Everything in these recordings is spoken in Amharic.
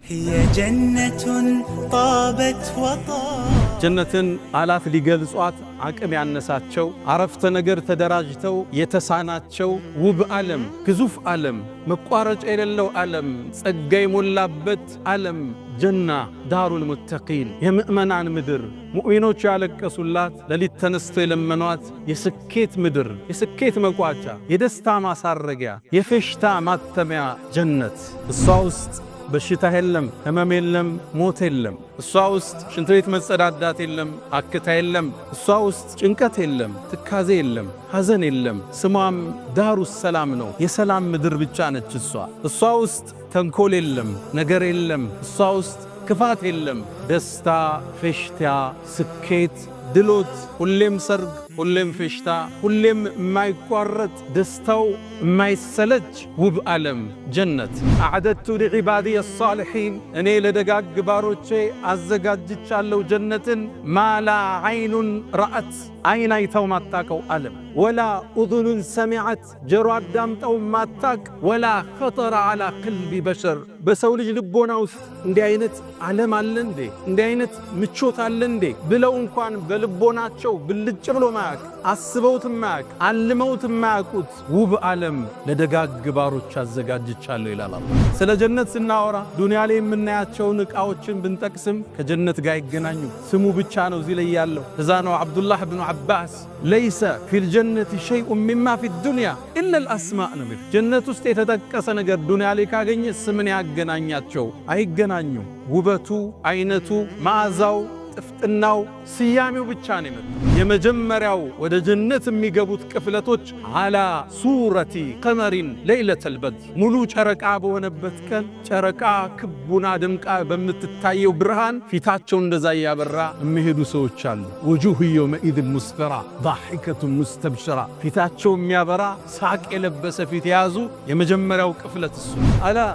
هي جنة طابت وطابت. ጀነትን ቃላት ሊገልጿት አቅም ያነሳቸው፣ አረፍተ ነገር ተደራጅተው የተሳናቸው ውብ ዓለም፣ ግዙፍ ዓለም፣ መቋረጫ የሌለው ዓለም፣ ጸጋ የሞላበት ዓለም፣ ጀና دار المتقين፣ የምእመናን ምድር፣ ሙእሚኖች ያለቀሱላት፣ ሌሊት ተነስተው የለመኗት የስኬት ምድር፣ የስኬት መቋጫ፣ የደስታ ማሳረጊያ፣ የፌሽታ ማተሚያ ጀነት። እሷ ውስጥ በሽታ የለም፣ ህመም የለም፣ ሞት የለም። እሷ ውስጥ ሽንት ቤት መጸዳዳት የለም፣ አክታ የለም። እሷ ውስጥ ጭንቀት የለም፣ ትካዜ የለም፣ ሐዘን የለም። ስሟም دار السلام ነው። የሰላም ምድር ብቻ ነች እሷ። እሷ ውስጥ ተንኮል የለም፣ ነገር የለም። እሷ ውስጥ ክፋት የለም። ደስታ፣ ፌሽታ፣ ስኬት፣ ድሎት፣ ሁሌም ሰርግ፣ ሁሌም ፌሽታ፣ ሁሌም የማይቋረጥ ደስታው የማይሰለች ውብ ዓለም ጀነት። أعددت لعبادي الصالحين፣ እኔ ለደጋግ ባሮቼ አዘጋጅቻለሁ ጀነትን። ما لا عين رأت፣ አይን አይተው ማታቀው ዓለም፣ ولا أذن سمعت፣ ጀሮ አዳምጠው ማታቅ፣ ولا خطر على قلب بشر፣ በሰው ልጅ ልቦና ውስጥ እንዲህ አይነት ዓለም አለ እንዴ፣ እንዲህ አይነት ምቾት አለ እንዴ ብለው እንኳን በልቦናቸው ብልጭ ብሎ ማያቅ፣ አስበውት ማያቅ፣ አልመውት ማያውቁት ውብ ዓለም ለደጋግ ባሮች አዘጋጅቻለሁ ይላል አላህ። ስለ ጀነት ስናወራ ዱንያ ላይ የምናያቸውን ዕቃዎችን ብንጠቅስም ከጀነት ጋር አይገናኙ። ስሙ ብቻ ነው እዚህ ላይ ያለው። እዛ ነው ዓብዱላህ ብኑ ዓባስ ليس في الجنة شيء مما في الدنيا إلا الأسماء ነው። ጀነት ውስጥ የተጠቀሰ ነገር ዱንያ ላይ ካገኘ ስምን ያገናኛቸው አይገናኙም። ውበቱ፣ አይነቱ፣ መዓዛው፣ ጥፍጥናው፣ ስያሜው ብቻ ነው የመጣው። የመጀመሪያው ወደ ጀነት የሚገቡት ቅፍለቶች على صورة قمر ليلة البدر፣ ሙሉ ጨረቃ በሆነበት ቀን ጨረቃ ክቡና ደምቃ በምትታየው ብርሃን ፊታቸው እንደዛ እያበራ የሚሄዱ ሰዎች አሉ። وجوه يومئذ مسفرة ضاحكة مستبشرة፣ ፊታቸው የሚያበራ ሳቅ የለበሰ ፊት የያዙ የመጀመሪያው ቅፍለት እሱ። ألا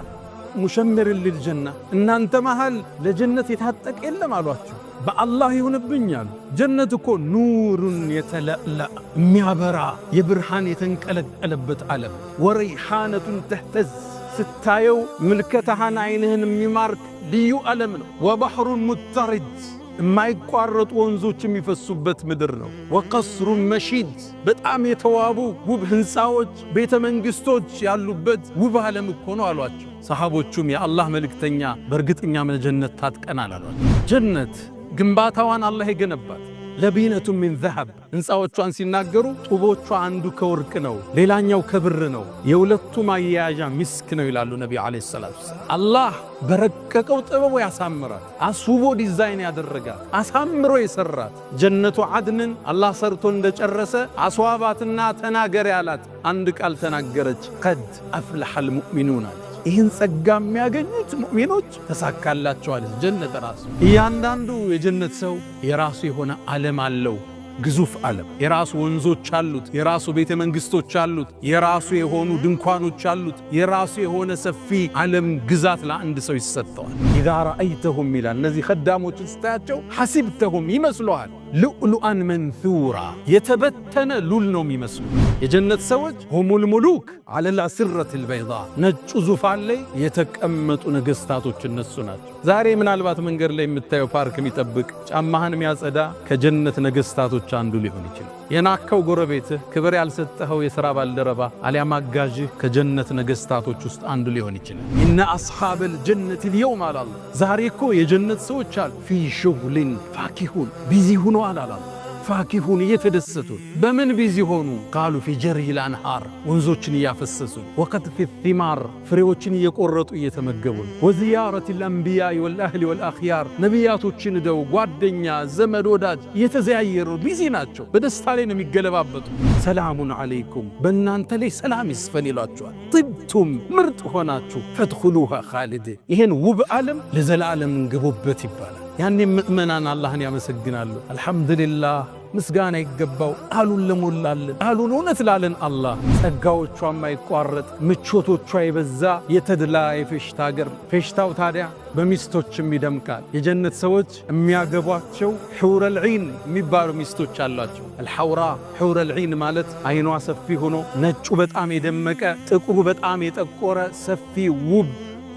مشمر للجنة፣ እናንተ መሃል ለጀነት የታጠቀ የለም አሏቸው። በአላህ ይሁንብኝ አሉ። ጀነት እኮ نور يتلألأ፣ የሚያበራ የብርሃን የተንቀለቀለበት ዓለም፣ وريحانة تهتز፣ ስታየው ምልከታህን አይንህን የሚማርክ ልዩ ዓለም ነው። وبحر مضطرد፣ የማይቋረጡ ወንዞች የሚፈሱበት ምድር ነው። وقصر مشيد፣ በጣም የተዋቡ ውብ ሕንፃዎች፣ ቤተ መንግሥቶች ያሉበት ውብ ዓለም እኮ ነው አሏቸው። ሰሃቦቹም የአላህ መልእክተኛ፣ በእርግጠኛ ለጀነት ታጥቀናል አሏቸው። ጀነት ግንባታዋን አላህ የገነባት لبنة من ذهب፣ ሕንፃዎቿን ሲናገሩ ጡቦቿ አንዱ ከወርቅ ነው፣ ሌላኛው ከብር ነው፣ የሁለቱ ማያያዣ ሚስክ ነው ይላሉ ነቢዩ عليه الصلاة والسلام። አላህ በረቀቀው ጥበቡ ያሳምራት፣ አስውቦ ዲዛይን ያደረጋት፣ አሳምሮ የሰራት ጀነቱ ዓድንን አላህ ሰርቶ እንደጨረሰ አስዋባትና ተናገር ያላት አንድ ቃል ተናገረች። قد أفلح المؤمنون አለች። ይህን ጸጋ የሚያገኙት ሙእሚኖች ተሳካላቸዋል። ጀነት ራሱ እያንዳንዱ የጀነት ሰው የራሱ የሆነ ዓለም አለው። ግዙፍ ዓለም፣ የራሱ ወንዞች አሉት። የራሱ ቤተ መንግስቶች አሉት። የራሱ የሆኑ ድንኳኖች አሉት። የራሱ የሆነ ሰፊ ዓለም ግዛት ለአንድ ሰው ይሰጠዋል። إذا رأيتهم ይላል። እነዚህ ከዳሞችን ስታያቸው حسبتهم ይመስለዋል لؤلؤا منثورا፣ የተበተነ ሉል ነው የሚመስሉ። የጀነት ሰዎች هم الملوك على الأسرة البيضاء፣ ነጩ ዙፋን ላይ የተቀመጡ ነገስታቶች እነሱ ናቸው። ዛሬ ምናልባት መንገድ ላይ የምታየው ፓርክ የሚጠብቅ፣ ጫማህን የሚያጸዳ ከጀነት ነገስታቶች አንዱ ሊሆን ይችላል። የናቅከው ጎረቤትህ፣ ክብር ያልሰጠኸው የሥራ ባልደረባ አሊያም አጋዥህ ከጀነት ነገስታቶች ውስጥ አንዱ ሊሆን ይችላል። إن أصحاب الجنة اليوم አላለ። ዛሬ እኮ የጀነት ሰዎች አሉ في شغل فاكهون፣ busy ሆነዋል አላለ። فاكهون እየተደሰቱ። በምን busy ሆኑ? قالوا في جري الأنهار፣ ወንዞችን እያፈሰሱ፣ وقطف الثمار፣ ፍሬዎችን እየቆረጡ እየተመገቡ፣ وزيارة الأنبياء والأهل والأخيار፣ ነቢያቶችን ደው ጓደኛ ዘመድ ወዳጅ እየተዘያየሩ busy ናቸው። በደስታ ላይ ነው የሚገለባበጡ። سلام عليكم፣ በእናንተ ላይ ሰላም ይስፈን ይሏቸዋል። طبتم፣ ምርጥ ሆናችሁ፣ فادخلوها خالدين፣ ይህን ውብ ዓለም ለዘላለም እንግቡበት ይባላል። ያኔ ምእመናን አላህን ያመሰግናሉ። አልሐምዱሊላህ፣ ምስጋና ይገባው ቃሉን ለሞላልን፣ ቃሉን እውነት ላለን አላህ። ጸጋዎቿ የማይቋረጥ፣ ምቾቶቿ የበዛ የተድላ የፌሽታ ሀገር። ፌሽታው ታዲያ በሚስቶችም ይደምቃል። የጀነት ሰዎች የሚያገቧቸው حور العين የሚባሉ ሚስቶች አሏቸው። الحوراء حور العين ማለት አይኗ ሰፊ ሆኖ ነጩ በጣም የደመቀ ጥቁሩ በጣም የጠቆረ ሰፊ ውብ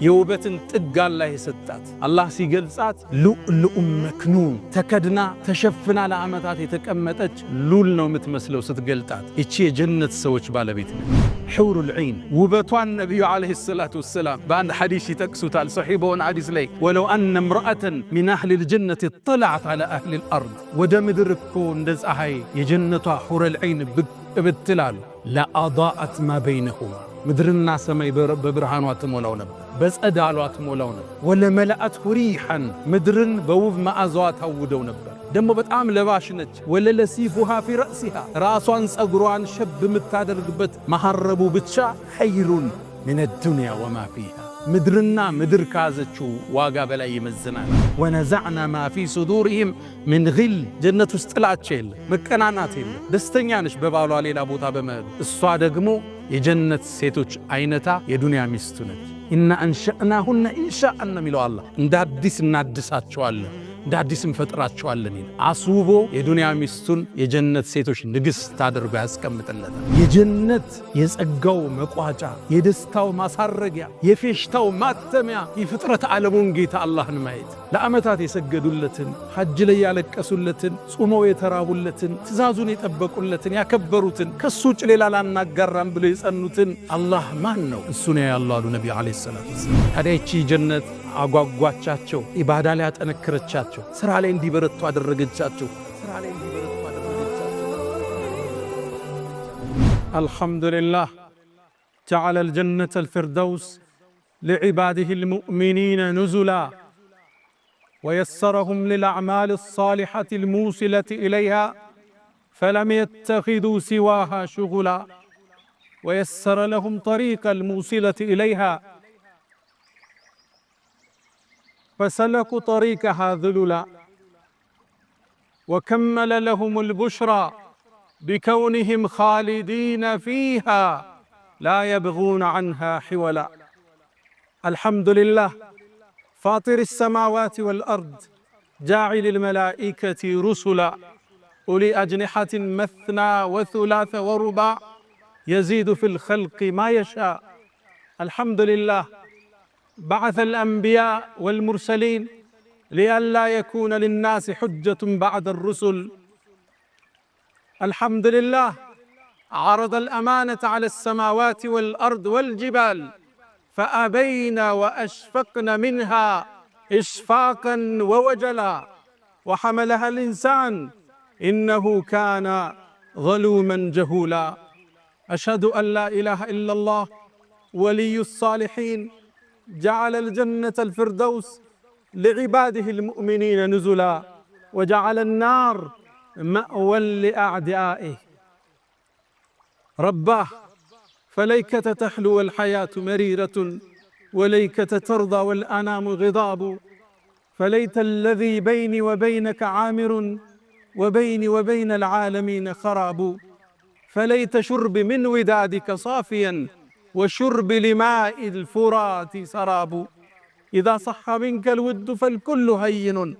የውበትን ጥግ አላህ የሰጣት። አላህ ሲገልጻት لؤلؤ مكنون ተከድና ተሸፍና ለዓመታት የተቀመጠች ሉል ነው የምትመስለው ስትገልጣት። ይቺ የጀነት ሰዎች ባለቤት ነች። حور العين ውበቷን ነቢዩ عليه الصلاة والسلام በአንድ ሐዲስ ይጠቅሱታል። ሰሒህ በሆነ ሐዲስ ላይ ولو أن امرأة من أهل الجنة اطلعت على أهل الأرض ወደ ምድር እኮ እንደ ፀሐይ የጀነቷ حور العين ብቅ ብትላሉ لأضاءت ما بينهما ምድርና ሰማይ በብርሃኗ ትሞላው ነበር፣ በጸዳሏ ትሞላው ነበር። ولملأته ريحا ምድርን በውብ መዓዛዋ ታውደው ነበር። ደግሞ በጣም ለባሽ ነች። وللصيفها في رأسها ራሷን ጸጉሯን ሸብ የምታደርግበት መሐረቡ ብቻ خير من الدنيا وما فيها ምድርና ምድር ከያዘችው ዋጋ በላይ ይመዝናል። ونزعنا ما في صدورهم من غل ጀነት ውስጥ ጥላቻ የለ፣ መቀናናት የለ። ደስተኛ ነች በባሏ ሌላ ቦታ በመሄዱ። እሷ ደግሞ የጀነት ሴቶች አይነታ የዱንያ ሚስቱ ነች። إنا أنشأناهن إنشاء ነው የሚለው አላህ። እንደ አዲስ እናድሳቸዋለን፣ እንደ አዲስ እንፈጥራቸዋለን ይላል። አስውቦ የዱንያ ሚስቱን የጀነት ሴቶች ንግሥት አድርጎ ያስቀምጥለታል። የጀነት የጸጋው መቋጫ፣ የደስታው ማሳረጊያ፣ የፌሽታው ማተሚያ የፍጥረት ዓለሙን ጌታ አላህን ማየት፣ ለዓመታት የሰገዱለትን፣ ሐጅ ላይ ያለቀሱለትን፣ ጾመው የተራቡለትን፣ ትእዛዙን የጠበቁለትን፣ ያከበሩትን፣ ከሱ ውጭ ሌላ ላናጋራም ብለው የጸኑትን አላህ ማን ነው? እሱን ያሉ አሉ ነቢዩ عليه الصلاة والسلام። ታዲያ ይቺ ጀነት አጓጓቻቸው፣ ኢባዳ ላይ አጠነከረቻቸው፣ ስራ ላይ እንዲበረቱ አደረገቻቸው። ስራ ላይ እንዲበረቱ አደረገቻቸው። الحمد لله جعل الجنة الفردوس لعباده المؤمنين نزلا ويسرهم للأعمال الصالحة الموصلة إليها فلم يتخذوا سواها شغلا ويسر لهم طريق الموصلة إليها فسلكوا طريقها ذللا وكمل لهم البشرى بكونهم خالدين فيها لا يبغون عنها حولا. الحمد لله فاطر السماوات والأرض جاعل الملائكة رسلا أولي أجنحة مثنى وثلاث ورباع يزيد في الخلق ما يشاء. الحمد لله بعث الأنبياء والمرسلين لئلا يكون للناس حجة بعد الرسل. الحمد لله عرض الأمانة على السماوات والأرض والجبال فأبين وأشفقن منها إشفاقا ووجلا وحملها الإنسان إنه كان ظلوما جهولا. أشهد أن لا إله إلا الله ولي الصالحين جعل الجنة الفردوس لعباده المؤمنين نزلا وجعل النار مأوى لأعدائه. رباه فليكة تحلو الحياة مريرة وليكة ترضى والأنام غضاب، فليت الذي بيني وبينك عامر وبيني وبين العالمين خراب، فليت شرب من ودادك صافيا وشرب لماء الفرات سراب. إذا صح منك الود فالكل هين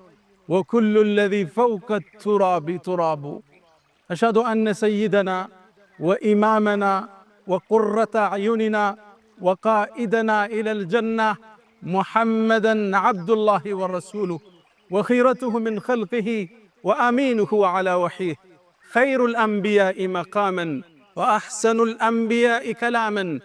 وكل الذي فوق التراب تراب. أشهد أن سيدنا وإمامنا وقرة أعيننا وقائدنا إلى الجنة محمدا عبد الله ورسوله وخيرته من خلقه وأمينه على وحيه، خير الأنبياء مقاما وأحسن الأنبياء كلاما،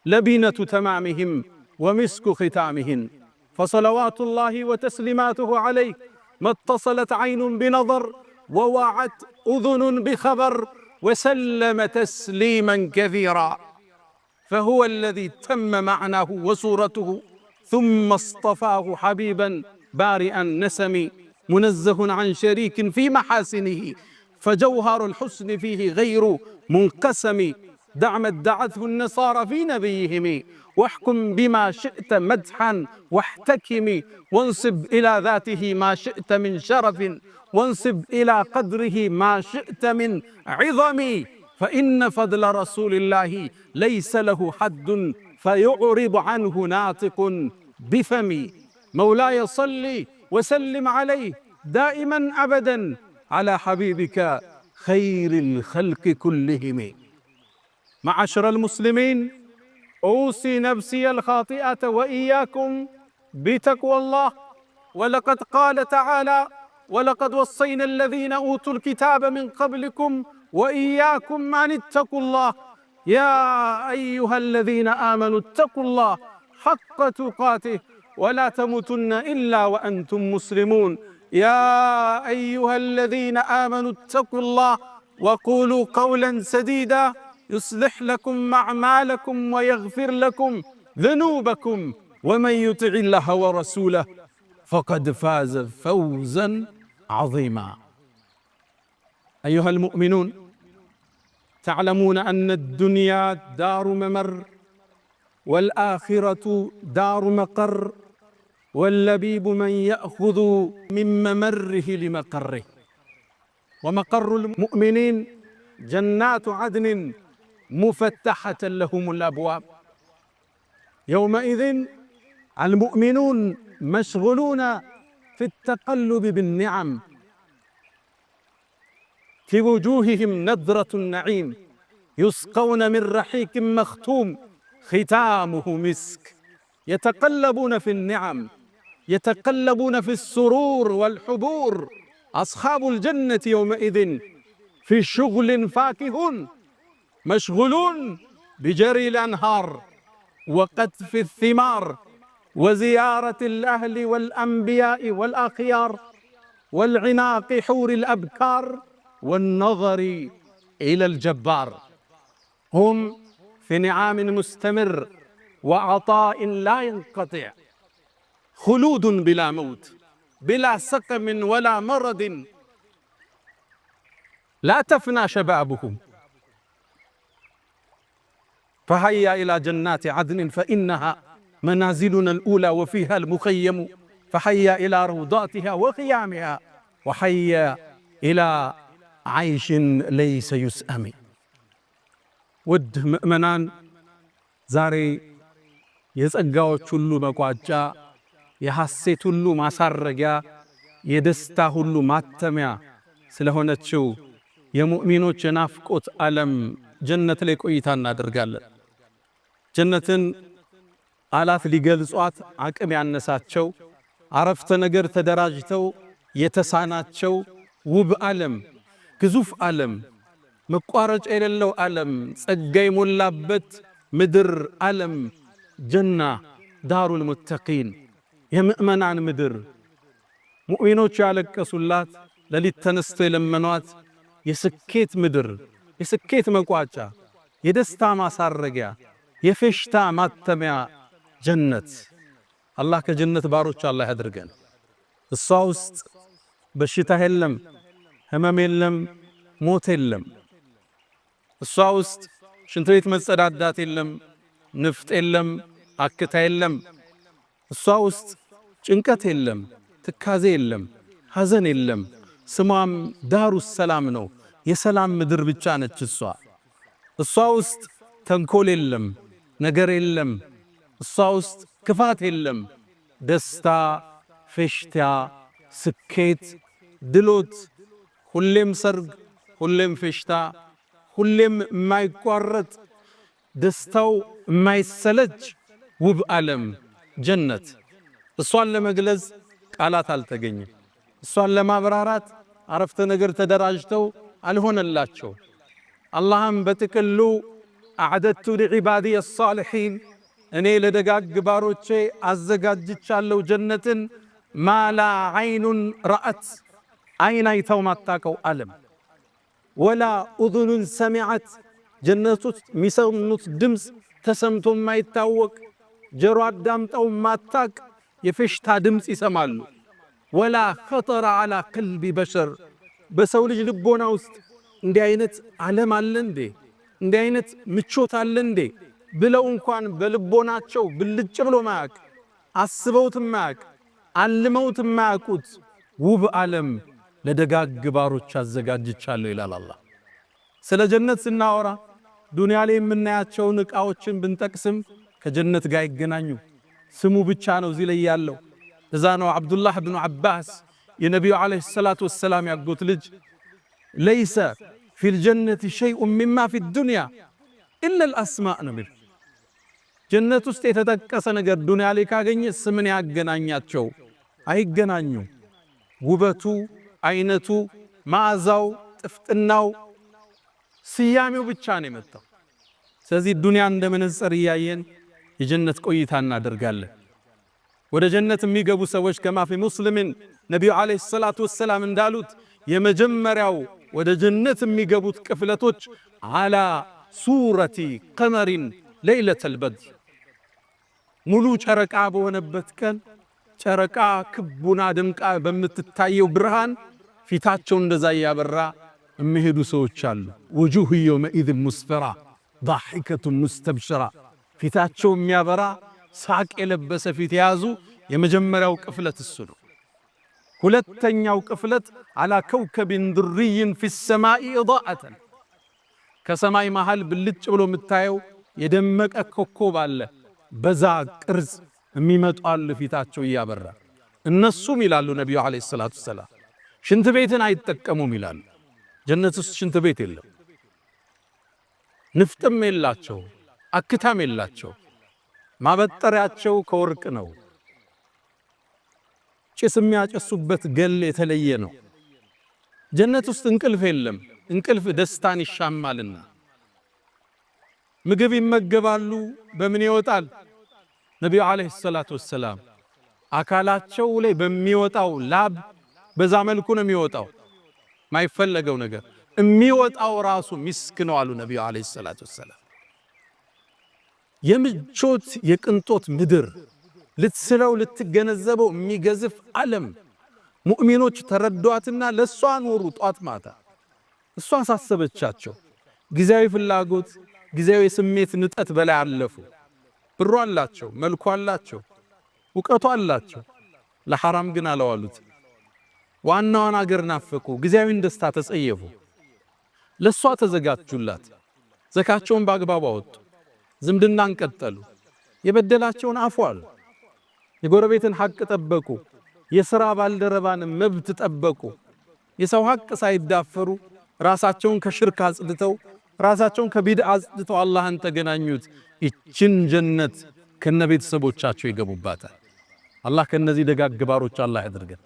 لبنة تمامهم ومسك ختامهم، فصلوات الله وتسليماته عليه ما اتصلت عين بنظر ووعت أذن بخبر وسلم تسليما كثيرا. فهو الذي تم معناه وصورته ثم اصطفاه حبيبا بارئا النسم منزه عن شريك في محاسنه، فجوهر الحسن فيه غير منقسم. دع ما ادعته النصارى في نبيهم واحكم بما شئت مدحا واحتكم، وانصب إلى ذاته ما شئت من شرف وانصب إلى قدره ما شئت من عظم، فإن فضل رسول الله ليس له حد فيعرض عنه ناطق بفمي. مولاي صل وسلم عليه دائما أبدا على حبيبك خير الخلق كلهم. معاشر المسلمين، أوصي نفسي الخاطئة وإياكم بتقوى الله. ولقد قال تعالى: ولقد وصينا الذين أوتوا الكتاب من قبلكم وإياكم أن اتقوا الله يا أيها الذين آمنوا اتقوا الله حق تقاته ولا تموتن إلا وأنتم مسلمون. يا أيها الذين آمنوا اتقوا الله وقولوا قولا سديدا يصلح لكم أعمالكم ويغفر لكم ذنوبكم ومن يطع الله ورسوله فقد فاز فوزا عظيما. أيها المؤمنون، تعلمون أن الدنيا دار ممر والآخرة دار مقر، واللبيب من يأخذ من ممره لمقره. ومقر المؤمنين جنات عدن مفتحة لهم الأبواب. يومئذ المؤمنون مشغولون في التقلب بالنعم، في وجوههم نضرة النعيم، يسقون من رحيق مختوم ختامه مسك. يتقلبون في النعم، يتقلبون في السرور والحبور. أصحاب الجنة يومئذ في شغل فاكهون، مشغولون بجري الأنهار وقطف الثمار وزيارة الأهل والأنبياء والأخيار والعناق حور الأبكار والنظر إلى الجبار. هم في نعام مستمر وعطاء لا ينقطع، خلود بلا موت، بلا سقم ولا مرض، لا تفنى شبابهم. فهيا إلى جنات عدن فإنها منازلنا الأولى وفيها المخيم، فحيا إلى روضاتها وخيامها، وحيا إلى عيش ليس يسأم። ውድ ምእመናን፣ ዛሬ የጸጋዎች ሁሉ መቋጫ፣ የሐሴት ሁሉ ማሳረጊያ፣ የደስታ ሁሉ ማተሚያ ስለሆነችው የሙእሚኖች የናፍቆት ዓለም ጀነት ላይ ቆይታ እናደርጋለን። ጀነትን ቃላት ሊገልጿት አቅም ያነሳቸው፣ አረፍተ ነገር ተደራጅተው የተሳናቸው ውብ ዓለም፣ ግዙፍ ዓለም፣ መቋረጫ የሌለው ዓለም፣ ጸጋ የሞላበት ምድር ዓለም፣ ጀና دار المتقين፣ የምእመናን ምድር፣ ሙእሚኖቹ ያለቀሱላት፣ ሌሊት ተነስተው የለመኗት የስኬት ምድር፣ የስኬት መቋጫ፣ የደስታ ማሳረጊያ፣ የፌሽታ ማተሚያ ጀነት። አላህ ከጀነት ባሮች አላህ ያድርገን። እሷ ውስጥ በሽታ የለም፣ ህመም የለም፣ ሞት የለም። እሷ ውስጥ ሽንት ቤት መጸዳዳት የለም፣ ንፍጥ የለም፣ አክታ የለም። እሷ ውስጥ ጭንቀት የለም፣ ትካዜ የለም፣ ሐዘን የለም። ስሟም دار السلام ነው። የሰላም ምድር ብቻ ነች እሷ። እሷ ውስጥ ተንኮል የለም፣ ነገር የለም። እሷ ውስጥ ክፋት የለም። ደስታ፣ ፌሽታ፣ ስኬት፣ ድሎት፣ ሁሌም ሰርግ፣ ሁሌም ፌሽታ፣ ሁሌም የማይቋረጥ ደስታው የማይሰለች ውብ ዓለም ጀነት። እሷን ለመግለጽ ቃላት አልተገኘም። እሷን ለማብራራት አረፍተ ነገር ተደራጅተው አልሆነላቸው። አላህም በጥቅሉ أعددت لعبادي الصالحين፣ እኔ ለደጋግ ባሮቼ አዘጋጅቻለሁ ጀነትን፣ ما لا عين رأت፣ አይን አይተው ማታቀው ዓለም፣ ولا أذن سمعت፣ ጀነት ውስጥ የሚሰሙት ድምፅ ተሰምቶ የማይታወቅ፣ ጀሮ አዳምጠው ማታቅ የፌሽታ ድምፅ ይሰማሉ። ولا خطر على قلب بشر፣ በሰው ልጅ ልቦና ውስጥ እንዲህ አይነት ዓለም አለ እንዴ፣ እንዲህ አይነት ምቾት አለ እንዴ ብለው እንኳን በልቦናቸው ብልጭ ብሎ ማያቅ፣ አስበውት ማያቅ፣ አልመውት ማያውቁት ውብ ዓለም ለደጋግ ባሮች አዘጋጅቻለሁ ይላል አላህ። ስለ ጀነት ስናወራ ዱንያ ላይ የምናያቸውን ዕቃዎችን ብንጠቅስም ከጀነት ጋር ይገናኙ። ስሙ ብቻ ነው እዚህ ላይ ያለው። እዛ ነው አብዱላህ ብኑ ዓባስ፣ የነቢዩ عليه الصلاة والسلام ያጎት ልጅ፣ ليس في الجنة شيء مما في الدنيا إلا الأسماء ነው የሚል። ጀነት ውስጥ የተጠቀሰ ነገር ዱንያ ላይ ካገኘ ስምን ያገናኛቸው? አይገናኙ። ውበቱ፣ አይነቱ፣ መዓዛው፣ ጥፍጥናው፣ ስያሜው ብቻ ነው የመጣው። ስለዚህ ዱንያ እንደ መነጽር እያየን የጀነት ቆይታ እናደርጋለን። ወደ ጀነት የሚገቡ ሰዎች كما في مسلم ነቢዩ عليه الصلاة والسلام እንዳሉት የመጀመሪያው ወደ ጀነት የሚገቡት ቅፍለቶች على صورة قمر ليلة البدر ሙሉ ጨረቃ በሆነበት ቀን ጨረቃ ክቡና ደምቃ በምትታየው ብርሃን ፊታቸው እንደዛ እያበራ የሚሄዱ ሰዎች አሉ። وجوه يومئذ مسفرة ضاحكة مستبشرة ፊታቸው የሚያበራ ሳቅ የለበሰ ፊት የያዙ የመጀመሪያው ቅፍለት እሱ ነው። ሁለተኛው ቅፍለት على كوكب دري في السماء إضاءة ከሰማይ መሃል ብልጭ ብሎ የምታየው የደመቀ ኮከብ አለ። በዛ ቅርጽ የሚመጡ አሉ ፊታቸው እያበራ። እነሱም ይላሉ ነቢዩ عليه الصلاة والسلام ሽንት ቤትን አይጠቀሙም ይላሉ። ጀነት ውስጥ ሽንት ቤት የለም፣ ንፍጥም የላቸው፣ አክታም የላቸው። ማበጠሪያቸው ከወርቅ ነው። ጭስ የሚያጨሱበት ገል የተለየ ነው። ጀነት ውስጥ እንቅልፍ የለም። እንቅልፍ ደስታን ይሻማልና። ምግብ ይመገባሉ። በምን ይወጣል? ነቢዩ ዓለይሂ ሰላቱ ወሰላም አካላቸው ላይ በሚወጣው ላብ በዛ መልኩ ነው የሚወጣው። ማይፈለገው ነገር የሚወጣው ራሱ ሚስክ ነው አሉ ነቢዩ ዓለይሂ ሰላቱ ወሰላም። የምቾት የቅንጦት ምድር ልትስለው ልትገነዘበው የሚገዝፍ ዓለም ሙእሚኖች ተረዷትና ለእሷ ኖሩ። ጧት ማታ እሷ አሳሰበቻቸው። ጊዜያዊ ፍላጎት፣ ጊዜያዊ የስሜት ንጠት በላይ አለፉ። ብሩ አላቸው፣ መልኩ አላቸው፣ እውቀቱ አላቸው። ለሐራም ግን አለዋሉት። ዋናዋን አገር ናፈቁ። ጊዜያዊን ደስታ ተጸየፉ። ለሷ ተዘጋጁላት። ዘካቸውን በአግባቡ አወጡ። ዝምድናን ቀጠሉ። የበደላቸውን አፉ አሉ። የጎረቤትን ሐቅ ጠበቁ። የሥራ ባልደረባን መብት ጠበቁ። የሰው ሐቅ ሳይዳፈሩ ራሳቸውን ከሽርክ አጽድተው ራሳቸውን ከቢድዓ አጽድተው አላህን ተገናኙት። ይችን ጀነት ከነ ቤተሰቦቻቸው ይገቡባታል። አላህ ከነዚህ ደጋግ ባሮች አላህ ያድርገን።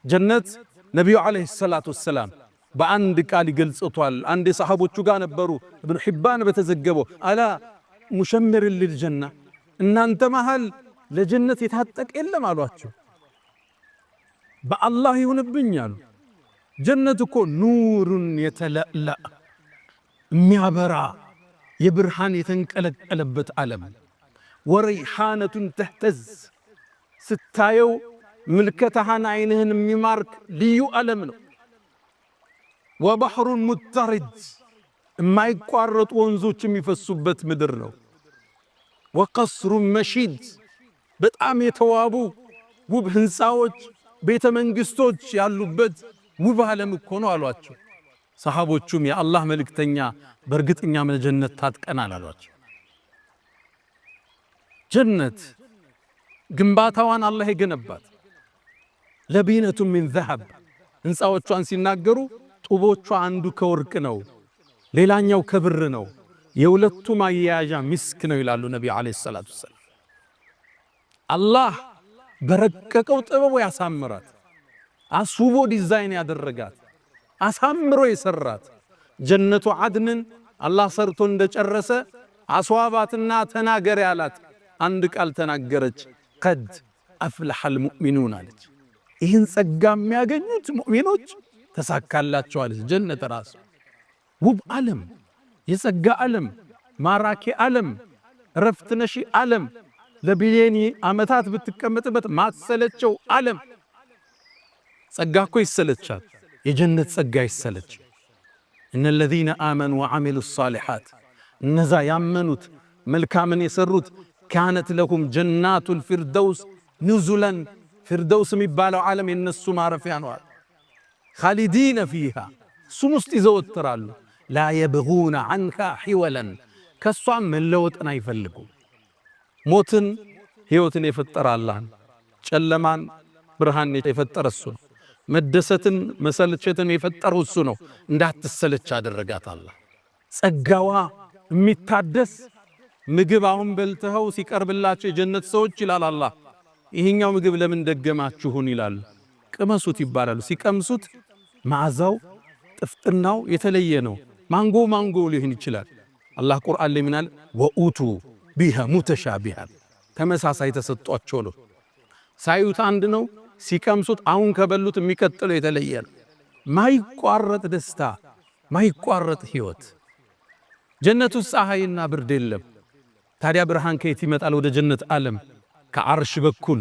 ጀነት ነቢዩ ዓለይሂ ሰላቱ ወሰላም በአንድ ቃል ይገልጽቷል። አንድ የሰሐቦቹ ጋር ነበሩ። እብኑ ሒባን በተዘገበው አላ ሙሸምር ልልጀና እናንተ መሃል ለጀነት የታጠቀ የለም አሏቸው። በአላህ ይሁንብኝ አሉ። ጀነት እኮ ኑሩን የተለእለእ የሚያበራ የብርሃን የተንቀለቀለበት ዓለም፣ ወረይሓነቱን ተህተዝ ስታየው ምልከታህን አይንህን የሚማርክ ልዩ ዓለም ነው። ወባሕሩን ሙተሪድ የማይቋረጡ ወንዞች የሚፈሱበት ምድር ነው። ወቀስሩን መሺድ በጣም የተዋቡ ውብ ህንፃዎች፣ ቤተ መንግስቶች ያሉበት ውብ ዓለም እኮ ነው አሏቸው። ሰሃቦቹም የአላህ መልእክተኛ በእርግጠኛ ለጀነት ታጥቀናል አሏቸው። ጀነት ግንባታዋን አላህ የገነባት لبنة من ذهب ህንፃዎቿን ሲናገሩ ጡቦቿ አንዱ ከወርቅ ነው፣ ሌላኛው ከብር ነው፣ የሁለቱ ማያያዣ ሚስክ ነው ይላሉ ነቢዩ عليه الصلاة والسلام። አላህ በረቀቀው ጥበቡ ያሳምራት፣ አስውቦ ዲዛይን ያደረጋት፣ አሳምሮ የሰራት ጀነቱ ዓድንን አላህ ሰርቶ እንደጨረሰ አስዋባትና ተናገር ያላት አንድ ቃል ተናገረች። قد أفلح المؤمنون አለች። ይህን ጸጋ የሚያገኙት ሙእሚኖች ተሳካላቸው አለች። ጀነት ራሱ ውብ ዓለም፣ የጸጋ ዓለም፣ ማራኪ ዓለም፣ ረፍት ነሺ ዓለም፣ ለቢሊዮን ዓመታት ብትቀመጥበት ማትሰለቸው ዓለም። ጸጋ እኮ ይሰለቻል። የጀነት ጸጋ ይሰለች። إن الذين آمنوا وعملوا الصالحات እነዛ ያመኑት መልካምን የሰሩት كانت لهم جنات الفردوس نزلا ፊርደውስ የሚባለው ዓለም የነሱ ማረፊያ ነዋል። خالدين فيها እሱም ውስጥ ይዘወትራሉ። لا يبغون عنها حولا ከእሷም መለወጥን አይፈልጉም። ሞትን ሕይወትን የፈጠረ አላህ ነው። ጨለማን ብርሃን የፈጠረ እሱ ነው። መደሰትን መሰልቸትን የፈጠረው እሱ ነው። እንዳትሰለች አደረጋት አላህ። ጸጋዋ የሚታደስ ምግብ አሁን በልተኸው ሲቀርብላቸው የጀነት ሰዎች ይላል አላህ፣ ይሄኛው ምግብ ለምን ደገማችሁን ይላል። ቅመሱት ይባላሉ። ሲቀምሱት መዓዛው ጥፍጥናው የተለየ ነው። ማንጎ ማንጎ ሊሆን ይችላል። አላህ ቁርአን ላይ ምናል? وأتوا به متشابها ተመሳሳይ ተሰጧቸው ነው። ሳዩት አንድ ነው፣ ሲቀምሱት አሁን ከበሉት የሚቀጥለው የተለየ ነው። ማይቋረጥ ደስታ፣ ማይቋረጥ ህይወት። ጀነት ውስጥ ፀሐይና ብርድ የለም። ታዲያ ብርሃን ከየት ይመጣል ወደ ጀነት ዓለም? ከዓርሽ በኩል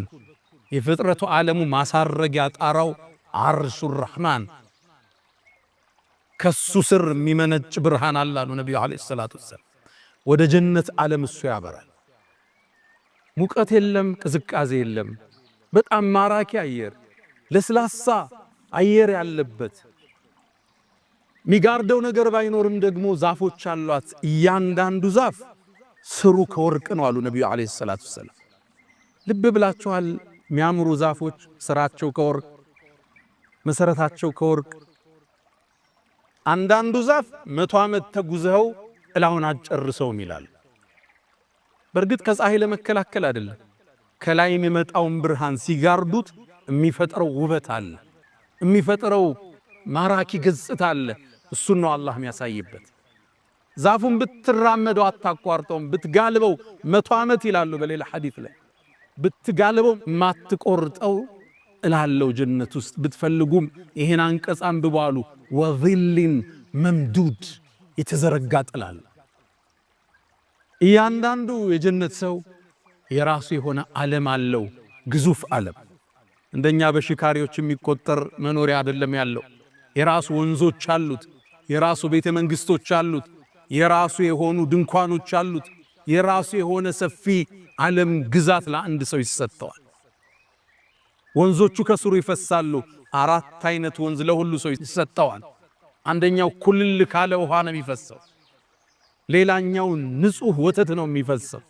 የፍጥረቱ ዓለሙ ማሳረጊያ ጣራው عرش الرحمن፣ ከሱ ስር የሚመነጭ ብርሃን አለ አሉ ነቢዩ عليه الصلاة والسلام። ወደ ጀነት ዓለም እሱ ያበራል። ሙቀት የለም፣ ቅዝቃዜ የለም። በጣም ማራኪ አየር፣ ለስላሳ አየር ያለበት፣ የሚጋርደው ነገር ባይኖርም ደግሞ ዛፎች አሏት። እያንዳንዱ ዛፍ ስሩ ከወርቅ ነው አሉ ነቢዩ عليه الصلاة والسلام። ልብ ብላችኋል? የሚያምሩ ዛፎች ስራቸው ከወርቅ፣ መሰረታቸው ከወርቅ። አንዳንዱ ዛፍ 100 ዓመት ተጉዘው ጥላውን አትጨርሰውም ይላል። በእርግጥ ከፀሐይ ለመከላከል አይደለም። ከላይ የሚመጣውን ብርሃን ሲጋርዱት የሚፈጥረው ውበት አለ፣ የሚፈጥረው ማራኪ ገጽታ አለ። እሱን ነው አላህ የሚያሳይበት። ዛፉን ብትራመደው አታቋርጠውም፣ ብትጋልበው 100 ዓመት ይላሉ በሌላ ሐዲት ላይ፣ ብትጋልበው ማትቆርጠው እላለው ጀነት ውስጥ። ብትፈልጉም ይሄን አንቀጽ አንብቡ አሉ። وظل ممدود፣ የተዘረጋ ጥላል። እያንዳንዱ የጀነት ሰው የራሱ የሆነ ዓለም አለው፣ ግዙፍ ዓለም። እንደኛ በሽካሪዎች የሚቆጠር መኖሪያ አይደለም ያለው። የራሱ ወንዞች አሉት፣ የራሱ ቤተ መንግስቶች አሉት፣ የራሱ የሆኑ ድንኳኖች አሉት፣ የራሱ የሆነ ሰፊ ዓለም ግዛት ለአንድ ሰው ይሰጠዋል። ወንዞቹ ከስሩ ይፈሳሉ። አራት አይነት ወንዝ ለሁሉ ሰው ይሰጠዋል። አንደኛው ኩልል ካለ ውሃ ነው የሚፈሰው። ሌላኛው ንጹህ ወተት ነው የሚፈሰው።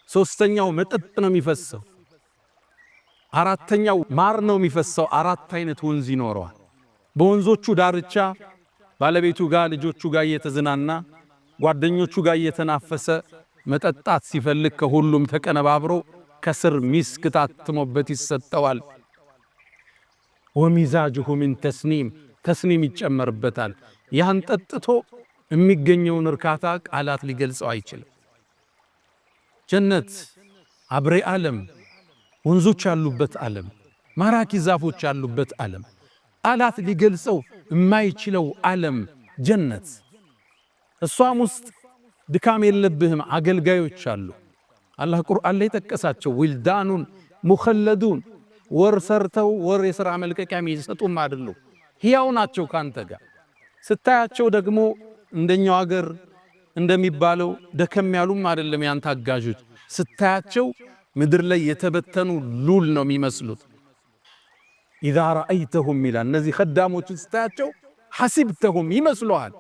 ሶስተኛው መጠጥ ነው የሚፈሰው። አራተኛው ማር ነው የሚፈሰው። አራት አይነት ወንዝ ይኖረዋል። በወንዞቹ ዳርቻ ባለቤቱ ጋር ልጆቹ ጋር እየተዝናና፣ ጓደኞቹ ጋር እየተናፈሰ፣ መጠጣት ሲፈልግ ከሁሉም ተቀነባብሮ ከስር ሚስክ ታትሞበት ይሰጠዋል። ومزاجه من تسنيم፣ ተስኒም ይጨመርበታል። ያን ጠጥቶ የሚገኘውን እርካታ ቃላት ሊገልጸው አይችልም። ጀነት አብሬ ዓለም፣ ወንዞች ያሉበት ዓለም፣ ማራኪ ዛፎች ያሉበት ዓለም፣ ቃላት ሊገልጸው የማይችለው ዓለም ጀነት። እሷም ውስጥ ድካም የለብህም፣ አገልጋዮች አሉ። አላህ ቁርአን ላይ ጠቀሳቸው። ولدان مخلدون፣ ወር ሰርተው ወር የሥራ መልቀቂያ የሚሰጡም አይደሉ፣ ሕያው ናቸው ካንተ ጋር። ስታያቸው ደግሞ እንደኛው አገር እንደሚባለው ደከም ያሉም አይደለም። ያንተ አጋዦች ስታያቸው ምድር ላይ የተበተኑ ሉል ነው የሚመስሉት። إذا رأيتهم ይላል። እነዚህ ኸዳሞችን ስታያቸው حسبتهم ይመስሉሃል።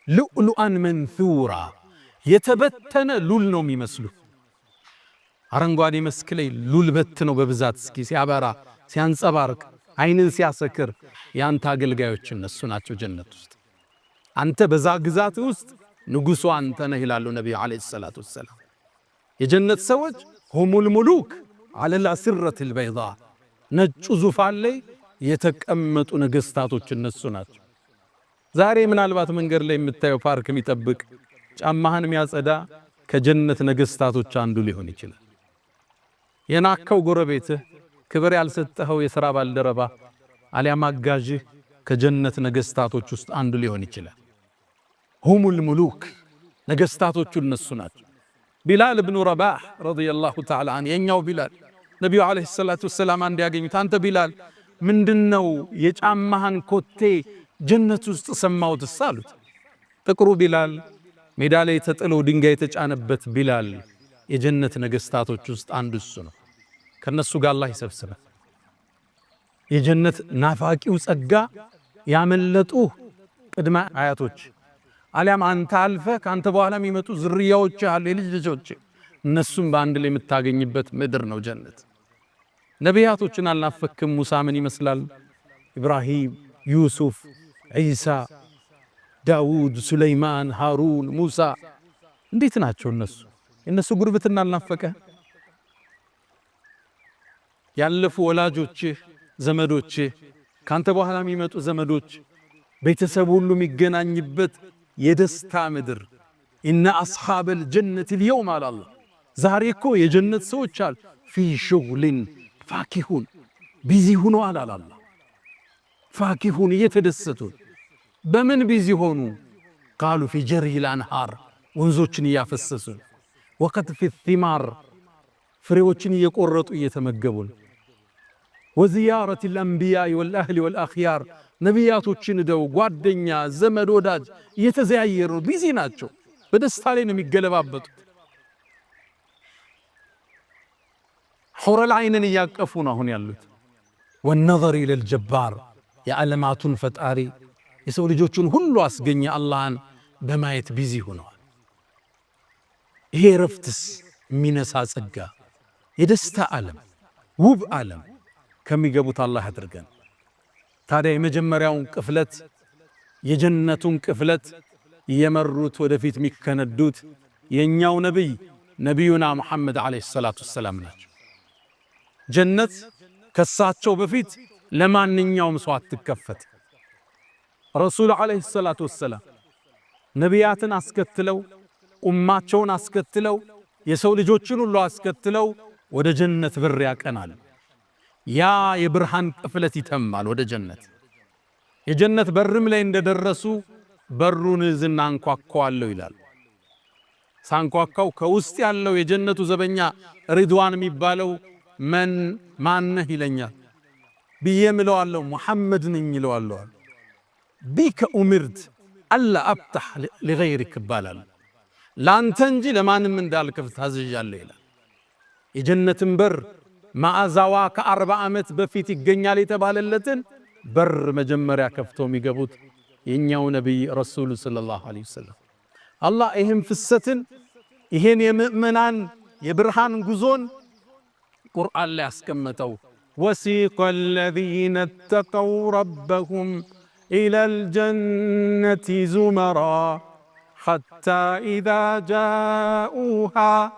لؤلؤا منثورا፣ የተበተነ ሉል ነው የሚመስሉ። አረንጓዴ መስክ ላይ ሉል በት ነው በብዛት እስኪ ሲያበራ፣ ሲያንጸባርቅ፣ አይንን ሲያሰክር ያንተ አገልጋዮች እነሱ ናቸው ጀነት ውስጥ። አንተ በዛ ግዛት ውስጥ ንጉሱ አንተ ነህ ይላሉ ነቢዩ عليه الصلاة والسلام። የጀነት ሰዎች هم الملوك على الأسرة البيضاء፣ ነጩ ዙፋን ላይ የተቀመጡ ነገስታቶች እነሱ ናቸው። ዛሬ ምናልባት መንገድ ላይ የምታየው ፓርክ የሚጠብቅ፣ ጫማህን የሚያጸዳ ከጀነት ነገስታቶች አንዱ ሊሆን ይችላል። የናቅከው ጎረቤትህ፣ ክብር ያልሰጠኸው የሥራ ባልደረባ አሊያም አጋዥህ ከጀነት ነገስታቶች ውስጥ አንዱ ሊሆን ይችላል። هم الملوك፣ ነገስታቶቹ እነሱ ናቸው። ቢላል ብኑ ረባህ رضي الله تعالى عنه፣ የኛው ቢላል፣ ነቢዩ عليه الصلاة والسلام አንድ ያገኙት፣ አንተ ቢላል ምንድነው የጫማህን ኮቴ ጀነት ውስጥ ሰማሁትስ አሉት። ጥቁሩ ቢላል፣ ሜዳ ላይ ተጥሎ ድንጋይ የተጫነበት ቢላል፣ የጀነት ነገስታቶች ውስጥ አንዱ እሱ ነው። ከነሱ ጋር አላህ ይሰብስበን። የጀነት ናፋቂው ጸጋ ያመለጡ ቅድመ አያቶች አሊያም አንተ አልፈ ከአንተ በኋላ የሚመጡ ዝርያዎች አሉ፣ የልጅ ልጆች፣ እነሱም በአንድ ላይ የምታገኝበት ምድር ነው ጀነት። ነቢያቶችን አልናፈክም? ሙሳ ምን ይመስላል? ኢብራሂም፣ ዩሱፍ፣ ዒሳ፣ ዳውድ፣ ሱለይማን፣ ሃሩን፣ ሙሳ እንዴት ናቸው እነሱ? የእነሱ ጉርብትና አልናፈቀ? ያለፉ ወላጆችህ፣ ዘመዶችህ፣ ካንተ በኋላ የሚመጡ ዘመዶች፣ ቤተሰብ ሁሉ የሚገናኝበት የደስታ ምድር። إن أصحاب الجنة اليوم አለ አላህ። ዛሬ እኮ የጀነት ሰዎች አል في شغل فاكهون busy ሆነዋል አለ አላህ። فاكهون እየተደሰቱ። በምን busy ሆኑ? قالوا في جري الأنهار ወንዞችን እያፈሰሱ፣ وقطف الثمار ፍሬዎችን እየቆረጡ እየተመገቡን፣ وزيارة الأنبياء والأهل والأخيار ነቢያቶችን ደው ጓደኛ ዘመድ ወዳጅ እየተዘያየሩ busy ናቸው። በደስታ ላይ ነው የሚገለባበጡት። حور العين ን እያቀፉ ነው አሁን ያሉት። والنظر إلى الجبار የዓለማቱን ፈጣሪ የሰው ልጆቹን ሁሉ አስገኘ አላህን በማየት busy ሆነዋል። ይሄ ረፍትስ የሚነሳ ጸጋ የደስታ ዓለም ውብ ዓለም ከሚገቡት አላህ አድርገን። ታዲያ የመጀመሪያውን ቅፍለት የጀነቱን ቅፍለት የመሩት ወደፊት የሚከነዱት የእኛው ነቢይ ነቢዩና ሙሐመድ ዓለይሂ ሰላቱ ወሰላም ናቸው። ጀነት ከሳቸው በፊት ለማንኛውም ሰው አትከፈት። ረሱል ዓለይሂ ሰላቱ ወሰላም ነቢያትን አስከትለው ኡማቸውን አስከትለው የሰው ልጆችን ሁሉ አስከትለው ወደ ጀነት በር ያቀናል። ያ የብርሃን ቅፍለት ይተማል ወደ ጀነት። የጀነት በርም ላይ እንደደረሱ በሩን ዝና አንኳኳዋለሁ ይላል። ሳንኳኳው ከውስጥ ያለው የጀነቱ ዘበኛ ሪድዋን የሚባለው መን ማነህ ይለኛል ብዬ ምለዋለሁ። ሙሐመድ ነኝ ይለዋለሁ። بك أمرت ألا أفتح لغيرك ይባላል። ለአንተ እንጂ ለማንም እንዳልከፍት ታዝዣለሁ ይላል። የጀነትን በር መዓዛዋ ከ40 ዓመት በፊት ይገኛል የተባለለትን በር መጀመሪያ ከፍተው የሚገቡት የእኛው ነቢይ ረሱሉ صلى الله عليه وسلم። አላህ ይህን ፍሰትን ይሄን የምእመናን የብርሃን ጉዞን ቁርአን ላይ ያስቀመጠው وسيق الذين اتقوا ربهم إلى الجنة زمرا حتى إذا جاءوها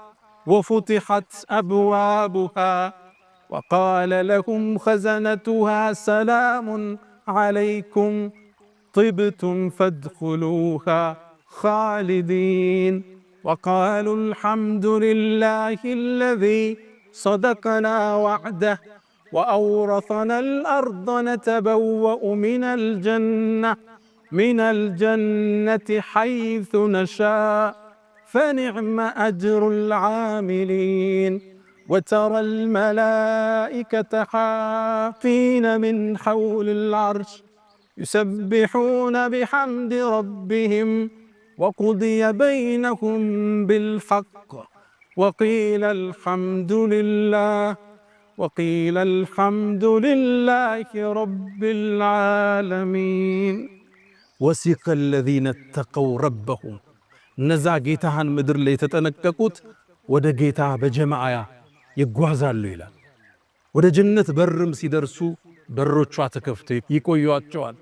وفتحت أبوابها وقال لهم خزنتها سلام عليكم طبتم فادخلوها خالدين وقالوا الحمد لله الذي صدقنا وعده وأورثنا الأرض نتبوأ من الجنة حيث نشاء فنعم أجر العاملين وترى الملائكة حافين من حول العرش يسبحون بحمد ربهم وقضي بينهم بالحق وقيل الحمد لله وقيل الحمد لله رب العالمين وسيق الذين اتقوا ربهم እነዛ ጌታህን ምድር ላይ የተጠነቀቁት ወደ ጌታ በጀማዓ ይጓዛሉ ይላል። ወደ ጀነት በርም ሲደርሱ በሮቿ ተከፍተው ይቆዩአቸዋል።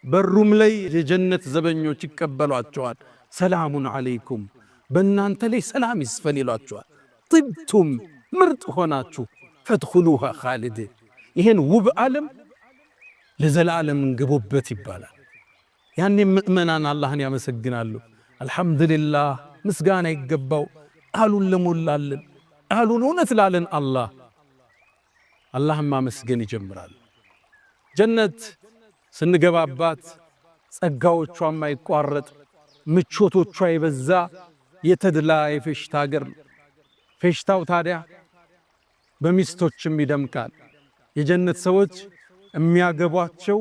በሩም ላይ የጀነት ዘበኞች ይቀበሏቸዋል። ሰላሙን አለይኩም በእናንተ ላይ ሰላም ይስፈን ይሏቸዋል። ጥብቱም ምርጥ ሆናችሁ ፈድኹሉሃ ኻሊዲን ይሄን ውብ ዓለም ለዘላለም እንግቡበት ይባላል። ያኔ ምእመናን አላህን ያመሰግናሉ። አልሐምዱሊላህ ምስጋና ይገባው ቃሉን ለሞላልን ቃሉን እውነት ላለን አላህ አላህን ማመስገን ይጀምራል። ጀነት ስንገባባት ጸጋዎቿ የማይቋረጥ ምቾቶቿ የበዛ የተድላ የፌሽታ ሀገር ነው። ፌሽታው ታዲያ በሚስቶችም ይደምቃል። የጀነት ሰዎች የሚያገቧቸው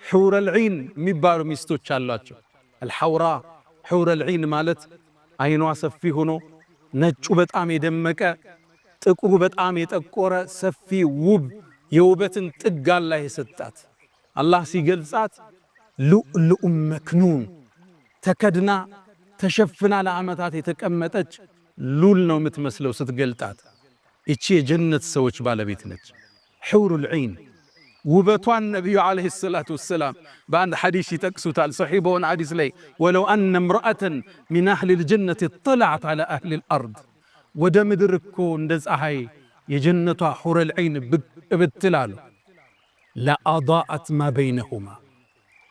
حور العين የሚባሉ ሚስቶች አሏቸው። الحوراء حور العين ማለት አይኗ ሰፊ ሆኖ ነጩ በጣም የደመቀ ጥቁሩ በጣም የጠቆረ ሰፊ ውብ የውበትን ጥግ አላህ የሰጣት። አላህ ሲገልጻት لؤلؤ مكنون ተከድና ተሸፍና ለዓመታት የተቀመጠች ሉል ነው የምትመስለው ስትገልጣት። ይቺ የጀነት ሰዎች ባለቤት ነች። حور العين ውበቷን ነቢዩ عليه الصلاة والسلام በአንድ ሐዲስ ይጠቅሱታል። ሰሒህ በሆነ ሐዲስ ላይ ولو أن امرأة من أهل الجنة اطلعت على أهل الأرض ወደ ምድር እኮ እንደ ፀሐይ የጀነቷ ሑረል ዐይን ብቅ ብትል አሉ لأضاءت ما بينهما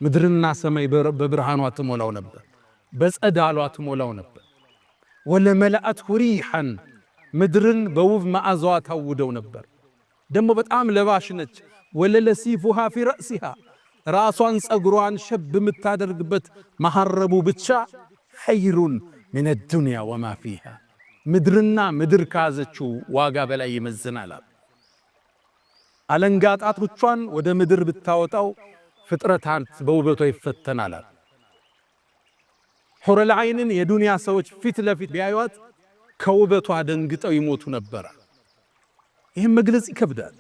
ምድርና ሰማይ በብርሃኗ ትሞላው ነበር፣ በጸዳሏ ትሞላው ነበር። ولملأته ريحا ምድርን በውብ መዓዛዋ ታውደው ነበር። ደግሞ በጣም ለባሽ ነች። وللصيفها في رأسها ራሷን ጸጉሯን ሸብ የምታደርግበት መሐረቡ ብቻ خير من الدنيا وما فيها ምድርና ምድር ከያዘችው ዋጋ በላይ ይመዝናል። አለንጋ ጣቶቿን ወደ ምድር ብታወጣው ፍጥረታት በውበቷ ይፈተናል። ሑረል ዐይንን የዱንያ ሰዎች ፊት ለፊት ቢያዩት ከውበቷ ደንግጠው ይሞቱ ነበረ። ይህም መግለጽ ይከብዳል።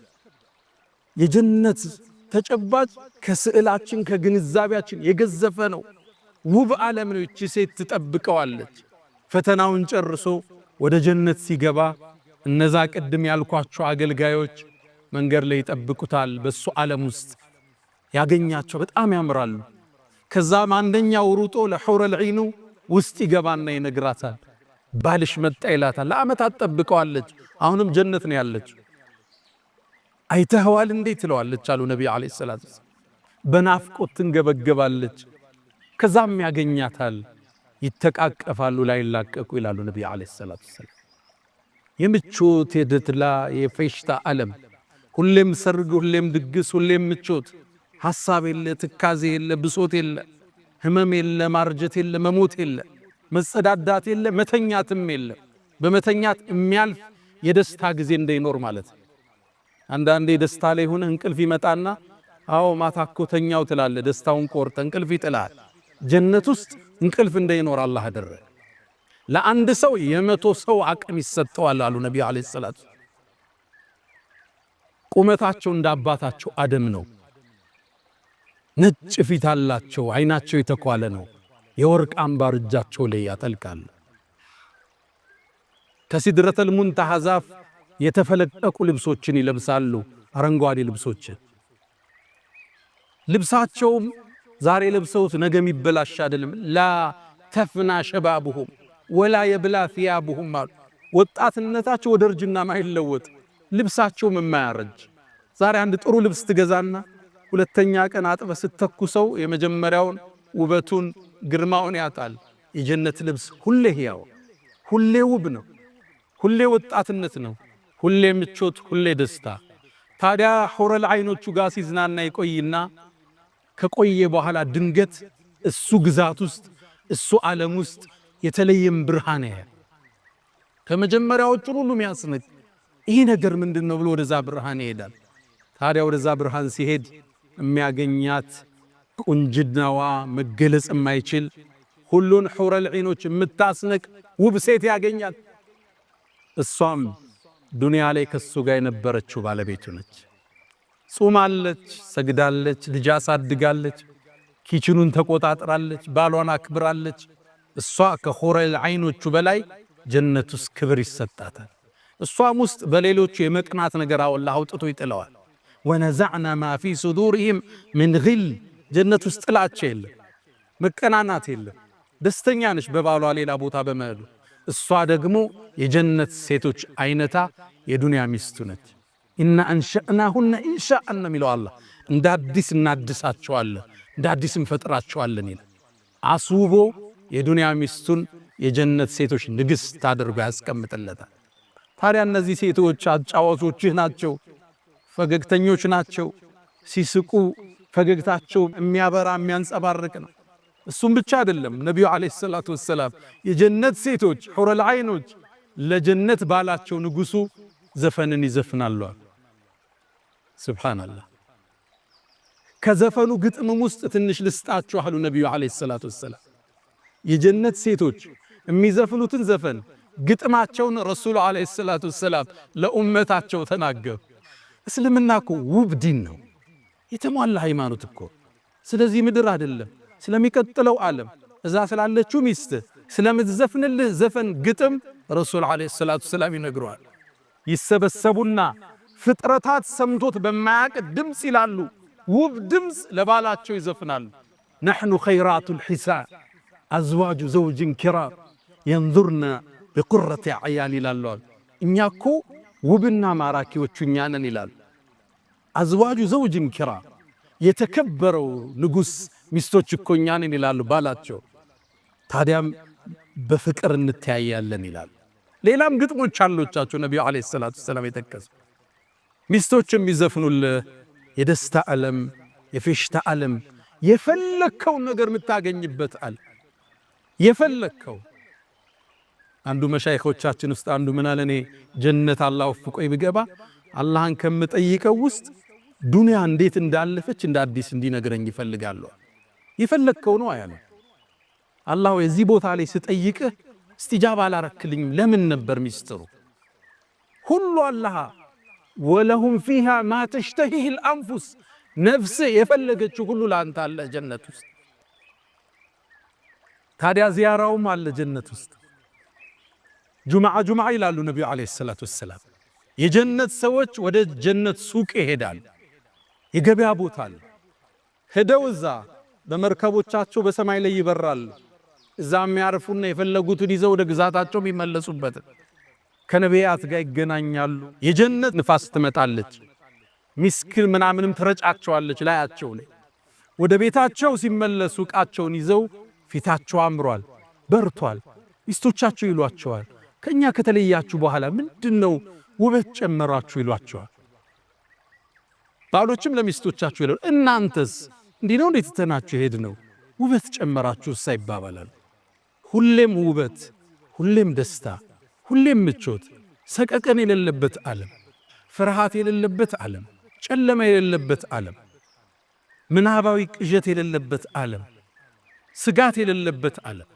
የጀነት ተጨባጭ ከስዕላችን ከግንዛቤያችን የገዘፈ ነው። ውብ ዓለም ነው። ይቺ ሴት ትጠብቀዋለች። ፈተናውን ጨርሶ ወደ ጀነት ሲገባ እነዛ ቅድም ያልኳቸው አገልጋዮች መንገድ ላይ ይጠብቁታል። በሱ ዓለም ውስጥ ያገኛቸው በጣም ያምራሉ። ከዛም አንደኛው ሩጦ ለሑረል ዒኑ ውስጥ ይገባና ይነግራታል። ባልሽ መጣ ይላታል። ለዓመታት ጠብቀዋለች። አሁንም ጀነት ነው ያለች። አይተኸዋል እንዴ ትለዋለች አሉ ነቢዩ ዓለይሂ ሰላቱ ወሰላም። በናፍቆት ትንገበገባለች። ከዛም ያገኛታል፣ ይተቃቀፋሉ፣ ላይላቀቁ ይላሉ ነቢዩ ዓለይሂ ሰላቱ ወሰላም። የምቾት የደትላ የፌሽታ ዓለም፣ ሁሌም ሰርግ፣ ሁሌም ድግስ፣ ሁሌም ምቾት፣ ሐሳብ የለ፣ ትካዜ የለ፣ ብሶት የለ፣ ህመም የለ፣ ማርጀት የለ፣ መሞት የለ፣ መጸዳዳት የለ፣ መተኛትም የለ። በመተኛት የሚያልፍ የደስታ ጊዜ እንዳይኖር ማለት ነው። አንዳንዴ ደስታ ላይ ሆነ እንቅልፍ ይመጣና አዎ ማታ እኮ ተኛው ትላለህ። ደስታውን ቆርጠ እንቅልፍ ይጥላል። ጀነት ውስጥ እንቅልፍ እንዳይኖር አላህ አደረገ። ለአንድ ሰው የ100 ሰው አቅም ይሰጠዋል አሉ ነቢዩ ዓለይሂ ሰላቱ። ቁመታቸው እንደ አባታቸው አደም ነው። ነጭ ፊት አላቸው። አይናቸው የተኳለ ነው። የወርቅ አምባር እጃቸው ላይ ያጠልቃሉ። ከሲድረተል ሙንተሃ ዛፍ የተፈለቀቁ ልብሶችን ይለብሳሉ። አረንጓዴ ልብሶችን። ልብሳቸውም ዛሬ ለብሰውት ነገ የሚበላሽ አይደለም። لا تفنى شبابهم ولا يبلى ثيابهم አሉ። ወጣትነታቸው ወደ እርጅና ማይለወጥ ልብሳቸውም የማያረጅ። ዛሬ አንድ ጥሩ ልብስ ትገዛና ሁለተኛ ቀን አጥበ ስተኩሰው የመጀመሪያውን ውበቱን ግርማውን ያጣል። የጀነት ልብስ ሁሌ ሕያው፣ ሁሌ ውብ ነው። ሁሌ ወጣትነት ነው። ሁሌ ምቾት፣ ሁሌ ደስታ። ታዲያ ሑረል ዐይኖቹ ጋር ሲዝናና ይቆይና ከቆየ በኋላ ድንገት እሱ ግዛት ውስጥ እሱ ዓለም ውስጥ የተለየም ብርሃን ያያል። ከመጀመሪያዎቹ ሁሉ የሚያስንቅ ይህ ነገር ምንድን ነው ብሎ ወደዛ ብርሃን ይሄዳል። ታዲያ ወደዛ ብርሃን ሲሄድ የሚያገኛት ቁንጅናዋ መገለጽ የማይችል ሁሉን ሑረል ዐይኖች የምታስንቅ ውብ ሴት ያገኛል። እሷም ዱንያ ላይ ከሱ ጋር የነበረችው ባለቤቱ ነች። ጾማለች፣ ሰግዳለች፣ ልጅ አሳድጋለች፣ kitchen ኑን ተቆጣጥራለች፣ ባሏን አክብራለች። እሷ ከሑረል ዐይኖቹ በላይ ጀነት ውስጥ ክብር ይሰጣታል። እሷም ውስጥ በሌሎቹ የመቅናት ነገር አላህ አውጥቶ ይጥለዋል። ونزعنا ما في صدورهم من غل ጀነት ውስጥ ጥላቻ የለም፣ መቀናናት የለም። ደስተኛ ነች በባሏ ሌላ ቦታ በመሄዱ። እሷ ደግሞ የጀነት ሴቶች አይነታ የዱንያ ሚስቱ ነች። إنا أنشأناهن إنشاء ነው የሚለው አላህ። እንደ አዲስ እናድሳቸዋለን፣ እንደ አዲስ እንፈጥራቸዋለን ይላል። አስውቦ የዱንያ ሚስቱን የጀነት ሴቶች ንግሥት አድርጎ ያስቀምጥለታል። ታዲያ እነዚህ ሴቶች አጫዋቾችህ ናቸው፣ ፈገግተኞች ናቸው። ሲስቁ ፈገግታቸው የሚያበራ የሚያንጸባርቅ ነው። እሱም ብቻ አይደለም። ነቢዩ ዓለይሂ ሰላቱ ወሰላም የጀነት ሴቶች ሑረል ዐይኖች ለጀነት ባላቸው ንጉሱ ዘፈንን ይዘፍናሉ። ሱብሓነላህ። ከዘፈኑ ግጥምም ውስጥ ትንሽ ልስጣችሁ አሉ ነቢዩ ዓለይሂ ሰላቱ ወሰላም። የጀነት ሴቶች የሚዘፍኑትን ዘፈን ግጥማቸውን ረሱሉ ዓለይሂ ሰላቱ ወሰላም ለኡመታቸው ተናገሩ። እስልምና እኮ ውብ ዲን ነው፣ የተሟላ ሃይማኖት እኮ። ስለዚህ ምድር አይደለም ስለሚቀጥለው ዓለም እዛ ስላለችው ሚስት ስለምትዘፍንልህ ዘፈን ግጥም ረሱል ዓለይሂ ሰላቱ ወሰላም ይነግረዋል። ይሰበሰቡና ፍጥረታት ሰምቶት በማያቅ ድምፅ ይላሉ። ውብ ድምፅ ለባላቸው ይዘፍናሉ። نحن خيرات الحسان أزواج زوج كرام ينظرن بقرة أعيان ይላሉ። እኛ እኮ ውብና ማራኪዎቹ እኛ ነን ይላሉ። أزواج زوج كرام የተከበረው ንጉሥ ሚስቶች እኮ እኛ ነን ይላሉ ባላቸው። ታዲያም በፍቅር እንተያያለን ይላሉ። ሌላም ግጥሞች አሎቻቸው ነቢዩ عليه الصلاة والسلام የጠቀሱ ሚስቶች የሚዘፍኑልህ የደስታ ዓለም፣ የፌሽታ ዓለም፣ የፈለግከውን ነገር የምታገኝበት ዓለም የፈለግከው። አንዱ መሻይኾቻችን ውስጥ አንዱ ምን አለ፣ እኔ ጀነት አላህ ወፍቆኝ ብገባ አላህን ከምጠይቀው ውስጥ ዱንያ እንዴት እንዳለፈች እንደ አዲስ እንዲነግረኝ ይፈልጋለሁ። የፈለግከው ነው አያለ። አላህ የዚህ ቦታ ላይ ስጠይቅህ እስቲጃባ አላረክልኝም ለምን ነበር ሚስጥሩ? ሁሉ አላህ ولهم فيها ما تشتهيه الأنفس ነፍስ የፈለገችው ሁሉ ለአንተ አለ ጀነት ውስጥ። ታዲያ ዚያራውም አለ ጀነት ውስጥ። ጁምዓ ጁምዓ ይላሉ ነቢዩ عليه الصلاة والسلام። የጀነት ሰዎች ወደ ጀነት ሱቅ ይሄዳል። የገበያ ቦታ አለ። ሄደው እዛ በመርከቦቻቸው በሰማይ ላይ ይበራል። እዛ የሚያርፉና የፈለጉትን ይዘው ወደ ግዛታቸው የሚመለሱበት ከነቢያት ጋር ይገናኛሉ። የጀነት ንፋስ ትመጣለች፣ ሚስክል ምናምንም ትረጫቸዋለች ላያቸው ላይ። ወደ ቤታቸው ሲመለሱ ዕቃቸውን ይዘው ፊታቸው አምሯል፣ በርቷል። ሚስቶቻቸው ይሏቸዋል፣ ከኛ ከተለያችሁ በኋላ ምንድነው ውበት ጨመራችሁ ይሏቸዋል። ባሎችም ለሚስቶቻቸው ይላሉ፣ እናንተስ እንዲህ ነው እንዴት ትተናችሁ ሄድ ነው ውበት ጨመራችሁ እሳ ይባባላሉ። ሁሌም ውበት፣ ሁሌም ደስታ፣ ሁሌም ምቾት፣ ሰቀቀን የሌለበት ዓለም፣ ፍርሃት የሌለበት ዓለም፣ ጨለማ የሌለበት ዓለም፣ ምናባዊ ቅዠት የሌለበት ዓለም፣ ስጋት የሌለበት ዓለም፣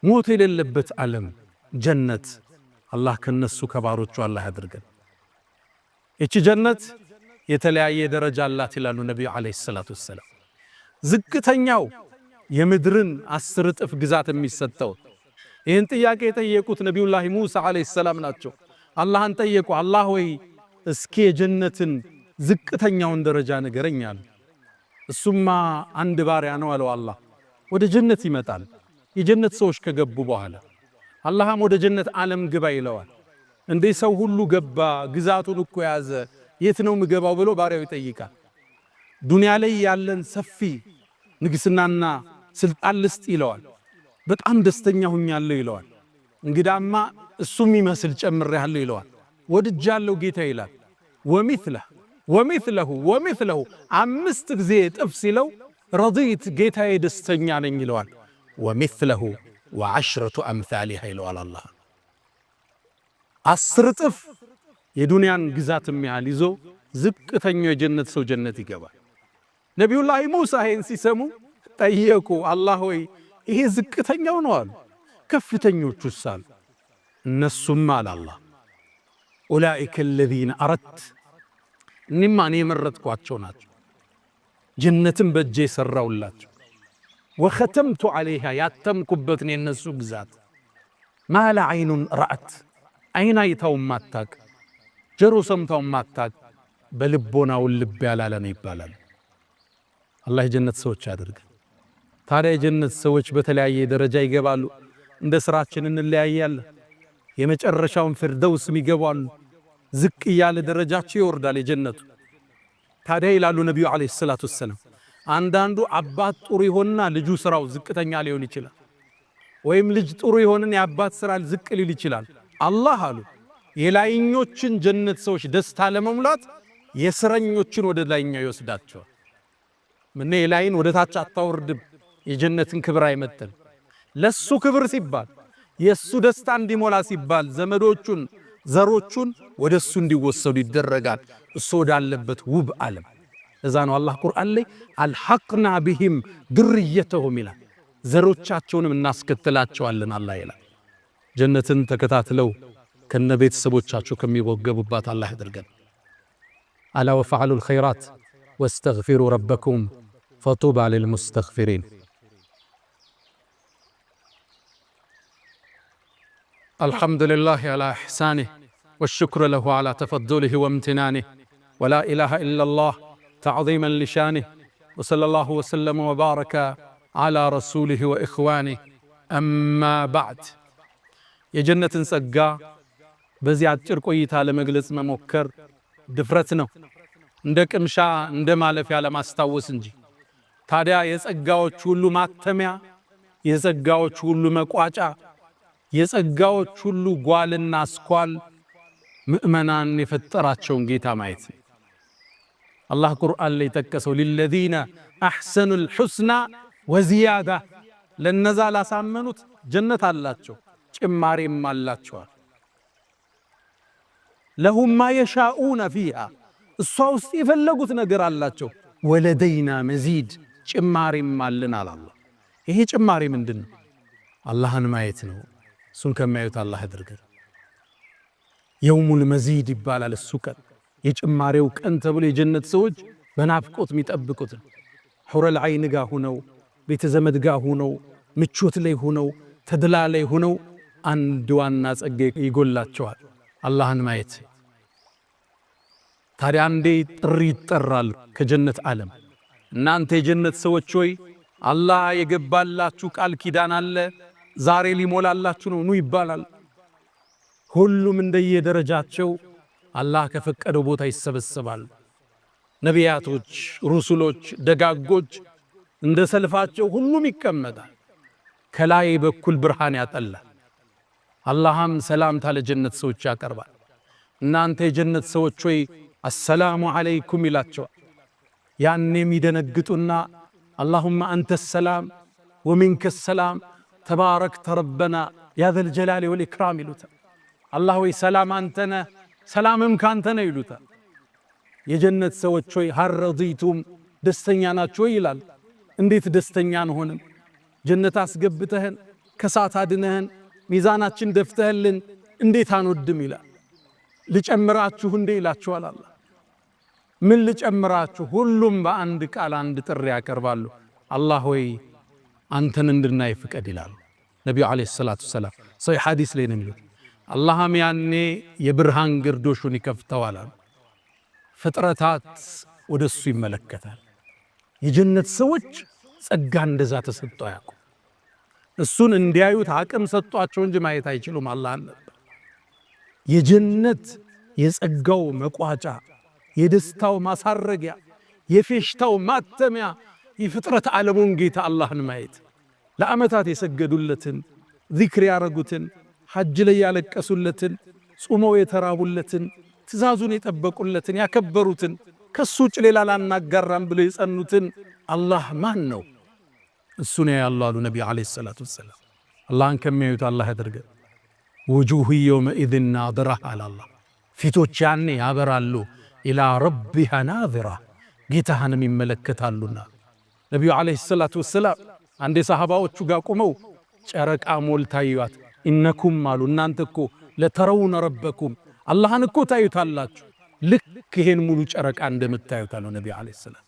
ሞት የሌለበት ዓለም ጀነት። አላህ ከነሱ ከባሮቹ አላህ ያድርገን። ይቺ ጀነት የተለያየ ደረጃ አላት ይላሉ ነቢዩ ዓለይሂ ሰላቱ ወሰላም። ዝቅተኛው የምድርን 10 እጥፍ ግዛት የሚሰጠው። ይህን ጥያቄ የጠየቁት ነቢዩላህ ሙሳ ዓለይሂ ሰላም ናቸው። አላህን ጠየቁ። አላህ ወይ እስኪ የጀነትን ዝቅተኛውን ደረጃ ንገረኝ አሉ። እሱማ አንድ ባሪያ ነው አለው አላህ። ወደ ጀነት ይመጣል። የጀነት ሰዎች ከገቡ በኋላ አላህም ወደ ጀነት ዓለም ግባ ይለዋል። እንዴ ሰው ሁሉ ገባ፣ ግዛቱን እኮ ያዘ፣ የት ነው ምገባው ብሎ ባሪያው ይጠይቃል። ዱንያ ላይ ያለን ሰፊ ንግስናና ስልጣን ልስጥ ይለዋል። በጣም ደስተኛ ሁኛለሁ ይለዋል። እንግዳማ እሱ የሚመስል ጨምሬያለሁ ይለዋል። ወድጃለሁ ጌታ ይላል። ومثله ومثله ومثله 5 ጊዜ እጥፍ ሲለው رضيت ጌታዬ ደስተኛ ነኝ ይለዋል። ومثله وعشرة أمثالها ይለዋል አላህ። 10 እጥፍ የዱንያን ግዛት የሚያህል ይዞ ዝቅተኛው የጀነት ሰው ጀነት ይገባል። ነቢዩላህ ሙሳ ይሄን ሲሰሙ ጠየቁ። አላህ ሆይ ይሄ ዝቅተኛው ነው አሉ። ከፍተኞቹስ አሉ። እነሱም አለ አላህ أولئك الذين أردت እኔማ እኔ የመረጥኳቸው ናቸው፣ ጀነትን በእጄ የሠራውላቸው وختمت عليها ያተምኩበትን የነሱ ግዛት ما لا عين رأت አይን አይታው ማታቅ ጀሮ ሰምታው ማታቅ በልቦናው ልብ ያላለ ነው ይባላል። አላህ የጀነት ሰዎች ያድርገን። ታዲያ የጀነት ሰዎች በተለያየ ደረጃ ይገባሉ። እንደ ስራችን እንለያያለን። የመጨረሻውን ፊርደውስ ይገባሉ። ዝቅ እያለ ደረጃቸው ይወርዳል የጀነቱ። ታዲያ ይላሉ ነቢዩ ዓለይሂ ሰላቱ ወሰላም አንዳንዱ አባት ጥሩ ይሆንና ልጁ ስራው ዝቅተኛ ሊሆን ይችላል። ወይም ልጅ ጥሩ ይሆንና የአባት ስራ ዝቅ ሊል ይችላል። አላህ አሉ የላይኞችን ጀነት ሰዎች ደስታ ለመሙላት የስረኞችን ወደ ላይኛው ይወስዳቸዋል። ምን የላይን ወደ ታች አታወርድም፣ የጀነትን ክብር አይመጥን። ለሱ ክብር ሲባል የሱ ደስታ እንዲሞላ ሲባል ዘመዶቹን ዘሮቹን ወደ እሱ እንዲወሰዱ ይደረጋል። እሱ ወዳለበት ውብ ዓለም። እዛ ነው አላህ ቁርአን ላይ አልሐቅና ቢሂም ድርየተሁም ይላል። ዘሮቻቸውንም እናስከትላቸዋለን አላህ ይላል። ጀነትን ተከታትለው ከነ ቤተሰቦቻቸው ከሚወገቡባት አላህ ያድርገን። አላ ወፈዓሉል ኸይራት ወስተግፊሩ ረበኩም ፈጡባ ሊልሙስተግፊሪን። الحمد لله على إحسانه والشكر له على تفضله وامتنانه ولا إله إلا الله تعظيما لشانه وصلى الله وسلم وبارك على رسوله وإخوانه أما بعد። የጀነትን ጸጋ በዚህ አጭር ቆይታ ለመግለጽ መሞከር ድፍረት ነው፣ እንደ ቅምሻ እንደ ማለፊያ ለማስታወስ እንጂ። ታዲያ የጸጋዎች ሁሉ ማተሚያ፣ የጸጋዎች ሁሉ መቋጫ፣ የጸጋዎች ሁሉ ጓልና አስኳል ምእመናን የፈጠራቸውን ጌታ ማየት ነው። አላህ ቁርአን ላይ ጠቀሰው፣ للذين أحسنوا الحسنى وزيادة፣ ለነዛ ላሳመኑት ጀነት አላቸው ጭማሪም አላቸዋል። لهم ما يشاءون فيها፣ እሷ ውስጥ የፈለጉት ነገር አላቸው። ولدينا مزيد፣ ጭማሪም አለን አለ አላህ። ይሄ ጭማሪ ምንድን ነው? አላህን ማየት ነው። እሱን ከሚያዩት አላህ ያድርገን። يوم المزيد ይባላል እሱ ቀን፣ የጭማሬው ቀን ተብሎ የጀነት ሰዎች በናፍቆት የሚጠብቁት ነው። حور العين ጋ ሁነው፣ ቤተ ዘመድ ጋ ሁነው፣ ምቾት ላይ ሁነው፣ ተድላ ላይ ሁነው አንድ ዋና ጸጋ ይጎላቸዋል፣ አላህን ማየት። ታዲያ አንዴ ጥሪ ይጠራል ከጀነት ዓለም፣ እናንተ የጀነት ሰዎች ሆይ አላህ የገባላችሁ ቃል ኪዳን አለ፣ ዛሬ ሊሞላላችሁ ነው፣ ኑ ይባላል። ሁሉም እንደየደረጃቸው አላህ ከፈቀደው ቦታ ይሰበሰባል። ነቢያቶች፣ ሩሱሎች፣ ደጋጎች እንደ ሰልፋቸው ሁሉም ይቀመጣል። ከላይ በኩል ብርሃን ያጠላል። አላህም ሰላምታ ለጀነት ሰዎች ያቀርባል። እናንተ የጀነት ሰዎች ሆይ አሰላሙ ዓለይኩም ይላቸዋል። ያኔም ይደነግጡና اللهم أنت السلام ومنك السلام تباركت ربنا يا ذا الجلال والإكرام ይሉታል። አላህ ወይ ሰላም አንተ ነህ፣ ሰላምም ካንተ ነህ ይሉታል። የጀነት ሰዎች ሆይ هل رضيتم ደስተኛ ናችሁ ወይ ይላል። እንዴት ደስተኛ አንሆንም? ጀነት አስገብተህን ከሳት አድነህን ሚዛናችን ደፍተህልን እንዴት አንወድም ይላል። ልጨምራችሁ እንዴ ይላችኋል አላህ። ምን ልጨምራችሁ? ሁሉም በአንድ ቃል አንድ ጥሪ ያቀርባሉ። አላህ ሆይ አንተን እንድናይ ፍቀድ ይላሉ ነቢዩ ዓለይሂ ሰላቱ ወሰላም። ሰው ሐዲስ ላይ ነው የሚሉት። አላህም ያኔ የብርሃን ግርዶሹን ይከፍተዋል አሉ። ፍጥረታት ወደ እሱ ይመለከታል። የጀነት ሰዎች ጸጋ እንደዛ ተሰጥቶ አያውቁም። እሱን እንዲያዩት አቅም ሰጧቸው እንጂ ማየት አይችሉም። አላህን ነበር የጀነት የጸጋው መቋጫ፣ የደስታው ማሳረጊያ፣ የፌሽታው ማተሚያ የፍጥረት ዓለሙን ጌታ አላህን ማየት፣ ለዓመታት የሰገዱለትን፣ ዚክር ያረጉትን፣ ሐጅ ላይ ያለቀሱለትን፣ ጾመው የተራቡለትን፣ ትእዛዙን የጠበቁለትን፣ ያከበሩትን፣ ከሱ ውጭ ሌላ ላናጋራም ብለው የጸኑትን አላህ ማን ነው? እሱን ያያሉ አሉ ነቢዩ ዓለይሂ ሰላቱ ወሰላም። አላህን ከሚያዩት አላህ ያደርገን። وجوه يومئذ ناضرة አለ አላህ። ፊቶች ያኔ ያበራሉ። إلى ربها ناظرة ጌታህንም ይመለከታሉና። ነቢዩ ዓለይሂ ሰላቱ ወሰላም አንዴ ሰሃባዎቹ ጋር ቆመው ጨረቃ ሞልታ አዩአት። إنكم አሉ እናንተ እኮ لترون ربكم አላህን እኮ ታዩታላችሁ፣ ልክ ይሄን ሙሉ ጨረቃ እንደምታዩት አሉ ነቢዩ ዓለይሂ ሰላም።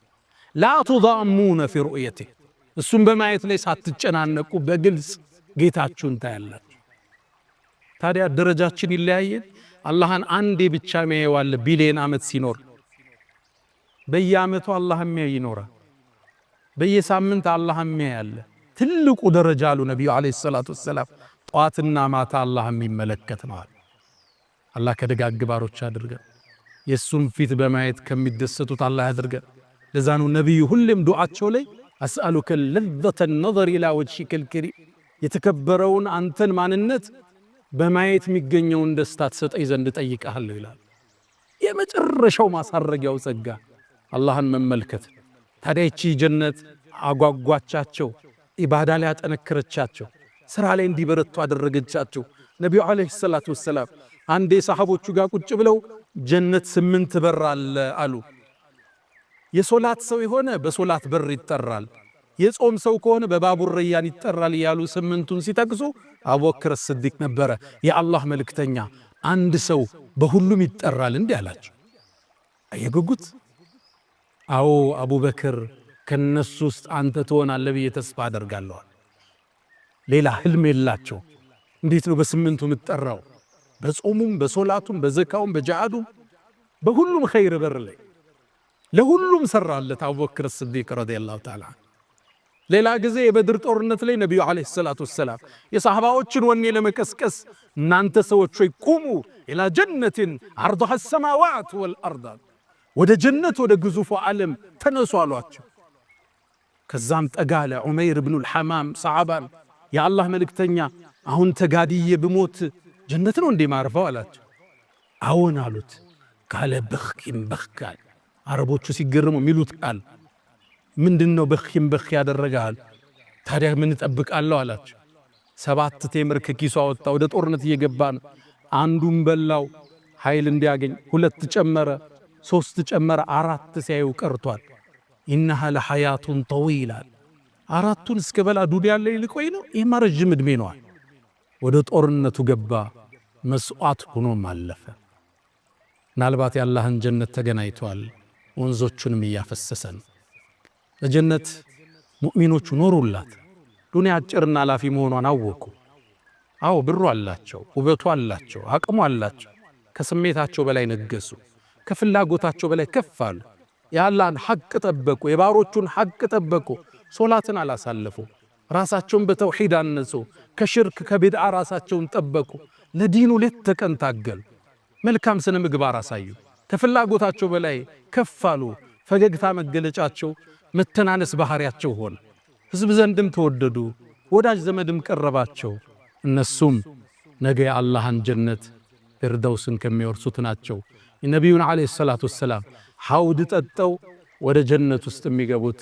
لا تضامون في رؤيته እሱን በማየት ላይ ሳትጨናነቁ በግልጽ ጌታችሁን ታያላችሁ። ታዲያ ደረጃችን ይለያየን። አላህን አንዴ ብቻ የሚያየው ቢሊየን ዓመት ሲኖር በየዓመቱ አላህ የሚያይ ይኖራል። በየሳምንት አላህ የሚያይ አለ። ትልቁ ደረጃ አሉ ነቢዩ ዓለይሂ ሰላቱ ወሰላም ጧትና ማታ አላህ የሚመለከት ነው አሉ። አላህ ከደጋግ ባሮች አድርገን፣ የእሱን ፊት በማየት ከሚደሰቱት አላህ ያድርገን። ለዛ ነው ነቢዩ ሁሌም ዱዓቸው ላይ أسألك لذة النظر إلى وجهك الكريم፣ የተከበረውን አንተን ማንነት በማየት የሚገኘውን ደስታ ትሰጠኝ ዘንድ እጠይቅሃለሁ ይላል። የመጨረሻው ማሳረጊያው ጸጋ አላህን መመልከት። ታዲያ ይቺ ጀነት አጓጓቻቸው፣ ኢባዳ ላይ አጠነከረቻቸው፣ ስራ ላይ እንዲበረቱ አደረገቻቸው። ነቢዩ ዓለይሂ ሰላቱ ወሰላም አንዴ ሰሃቦቹ ጋር ቁጭ ብለው ጀነት 8 በር አለ አሉ። የሶላት ሰው የሆነ በሶላት በር ይጠራል፣ የጾም ሰው ከሆነ በባቡር ረያን ይጠራል እያሉ 8ቱን ሲጠቅሱ አቡበክር ስዲቅ ነበረ የአላህ መልእክተኛ፣ አንድ ሰው በሁሉም ይጠራል እንዲህ አላቸው። አየጉጉት። አዎ አቡበክር ከነሱ ውስጥ አንተ ትሆናለህ ብዬ ተስፋ አደርጋለሁ። ሌላ ህልም የላቸው። እንዴት ነው በ8ቱ የምትጠራው? በጾሙም በሶላቱም በዘካውም በጃሃዱም በሁሉም ኸይር በር ላይ ለሁሉም ሰራለት አቡበክር ስዲቅ ረዲየላሁ ተዓላ። ሌላ ጊዜ የበድር ጦርነት ላይ ነቢዩ ዓለይሂ ሰላቱ ወሰላም የሰሃባዎችን ወኔ ለመቀስቀስ እናንተ ሰዎች ሆይ ቁሙ ኢላ ጀነትን ዐርዱሃ ሰማዋት ወልአርድ፣ ወደ ጀነት ወደ ግዙፉ ዓለም ተነሱ አሏቸው። ከዛም ጠጋ አለ ዑመይር ብኑል ሐማም ሰዓባን፣ የአላህ መልእክተኛ አሁን ተጋድዬ ብሞት ጀነት ነው እንዴ ማርፈው አላቸው። አዎን አሉት። ካለ በኽኪም በኽክ አለ። አረቦቹ ሲገርሙ የሚሉት ቃል ምንድን ነው? በኽኪም በኽ ያደረገሃል? ታዲያ ምን እጠብቃለሁ አላቸው። 7 ቴምር ከኪሱ አወጣ። ወደ ጦርነት እየገባ ነው። አንዱን በላው ኃይል እንዲያገኝ፣ 2 ጨመረ፣ 3 ጨመረ፣ 4 ሲያዩ ቀርቷል። ኢነሃ ለሐያቱን ጠዊላ፣ 4ቱን እስከ በላ ዱንያ ላይ ልቆይ ነው፣ ይሄማ ረጅም ዕድሜ ነው። ወደ ጦርነቱ ገባ፣ መስዋዕት ሆኖም አለፈ። ምናልባት የአላህን ጀነት ተገናኝቷል፣ ወንዞቹንም እያፈሰሰ ነው። ለጀነት ሙእሚኖቹ ኖሩላት። ዱንያ አጭርና አላፊ መሆኗን አወቁ። አዎ ብሩ አላቸው፣ ውበቱ አላቸው፣ አቅሙ አላቸው። ከስሜታቸው በላይ ነገሱ፣ ከፍላጎታቸው በላይ ከፍ አሉ። የአላህን ሐቅ ጠበቁ፣ የባሮቹን ሐቅ ጠበቁ። ሶላትን አላሳለፉ፣ ራሳቸውን በተውሂድ አነጹ፣ ከሽርክ ከቢድዓ ራሳቸውን ጠበቁ። ለዲኑ ሌት ተቀን ታገሉ፣ መልካም ስነ ምግባር አሳዩ። ከፍላጎታቸው በላይ ከፍ አሉ። ፈገግታ መገለጫቸው፣ መተናነስ ባህሪያቸው ሆነ። ሕዝብ ዘንድም ተወደዱ፣ ወዳጅ ዘመድም ቀረባቸው። እነሱም ነገ የአላህን ጀነት ፊርደውስን ከሚወርሱት ናቸው። የነቢዩን ዓለይሂ ሰላቱ ወሰላም ሐውድ ጠጠው ወደ ጀነት ውስጥ የሚገቡት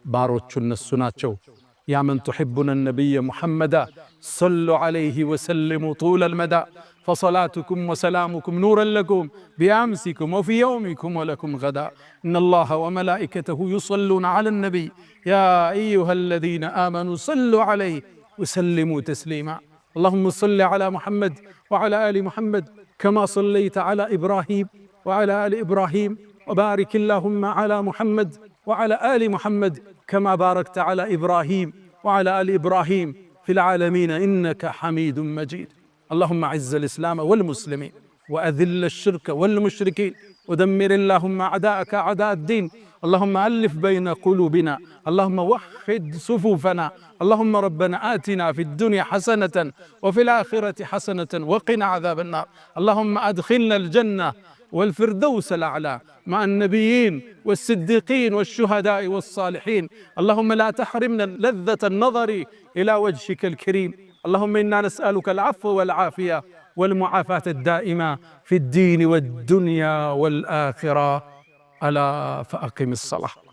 ባሮቹ እነሱ ናቸው። يا من تحبون النبي محمدا صلوا عليه وسلموا طول المدى فصلاتكم وسلامكم نورا لكم بأمسكم وفي يومكم ولكم غدا إن الله وملائكته يصلون على النبي يا أيها الذين آمنوا صلوا عليه وسلموا تسليما اللهم صل على محمد وعلى آل محمد كما صليت على إبراهيم وعلى آل إبراهيم وبارك اللهم على محمد وعلى آل محمد كما باركت على إبراهيم وعلى آل إبراهيم في العالمين إنك حميد مجيد اللهم أعز الإسلام والمسلمين وأذل الشرك والمشركين ودمر اللهم أعداءك أعداء الدين اللهم ألف بين قلوبنا اللهم وحد صفوفنا اللهم ربنا آتنا في الدنيا حسنة وفي الآخرة حسنة وقنا عذاب النار اللهم أدخلنا الجنة والفردوس الأعلى مع النبيين والصديقين والشهداء والصالحين اللهم لا تحرمنا لذة النظر إلى وجهك الكريم اللهم إنا نسألك العفو والعافية والمعافاة الدائمة في الدين والدنيا والآخرة ألا فأقم الصلاة.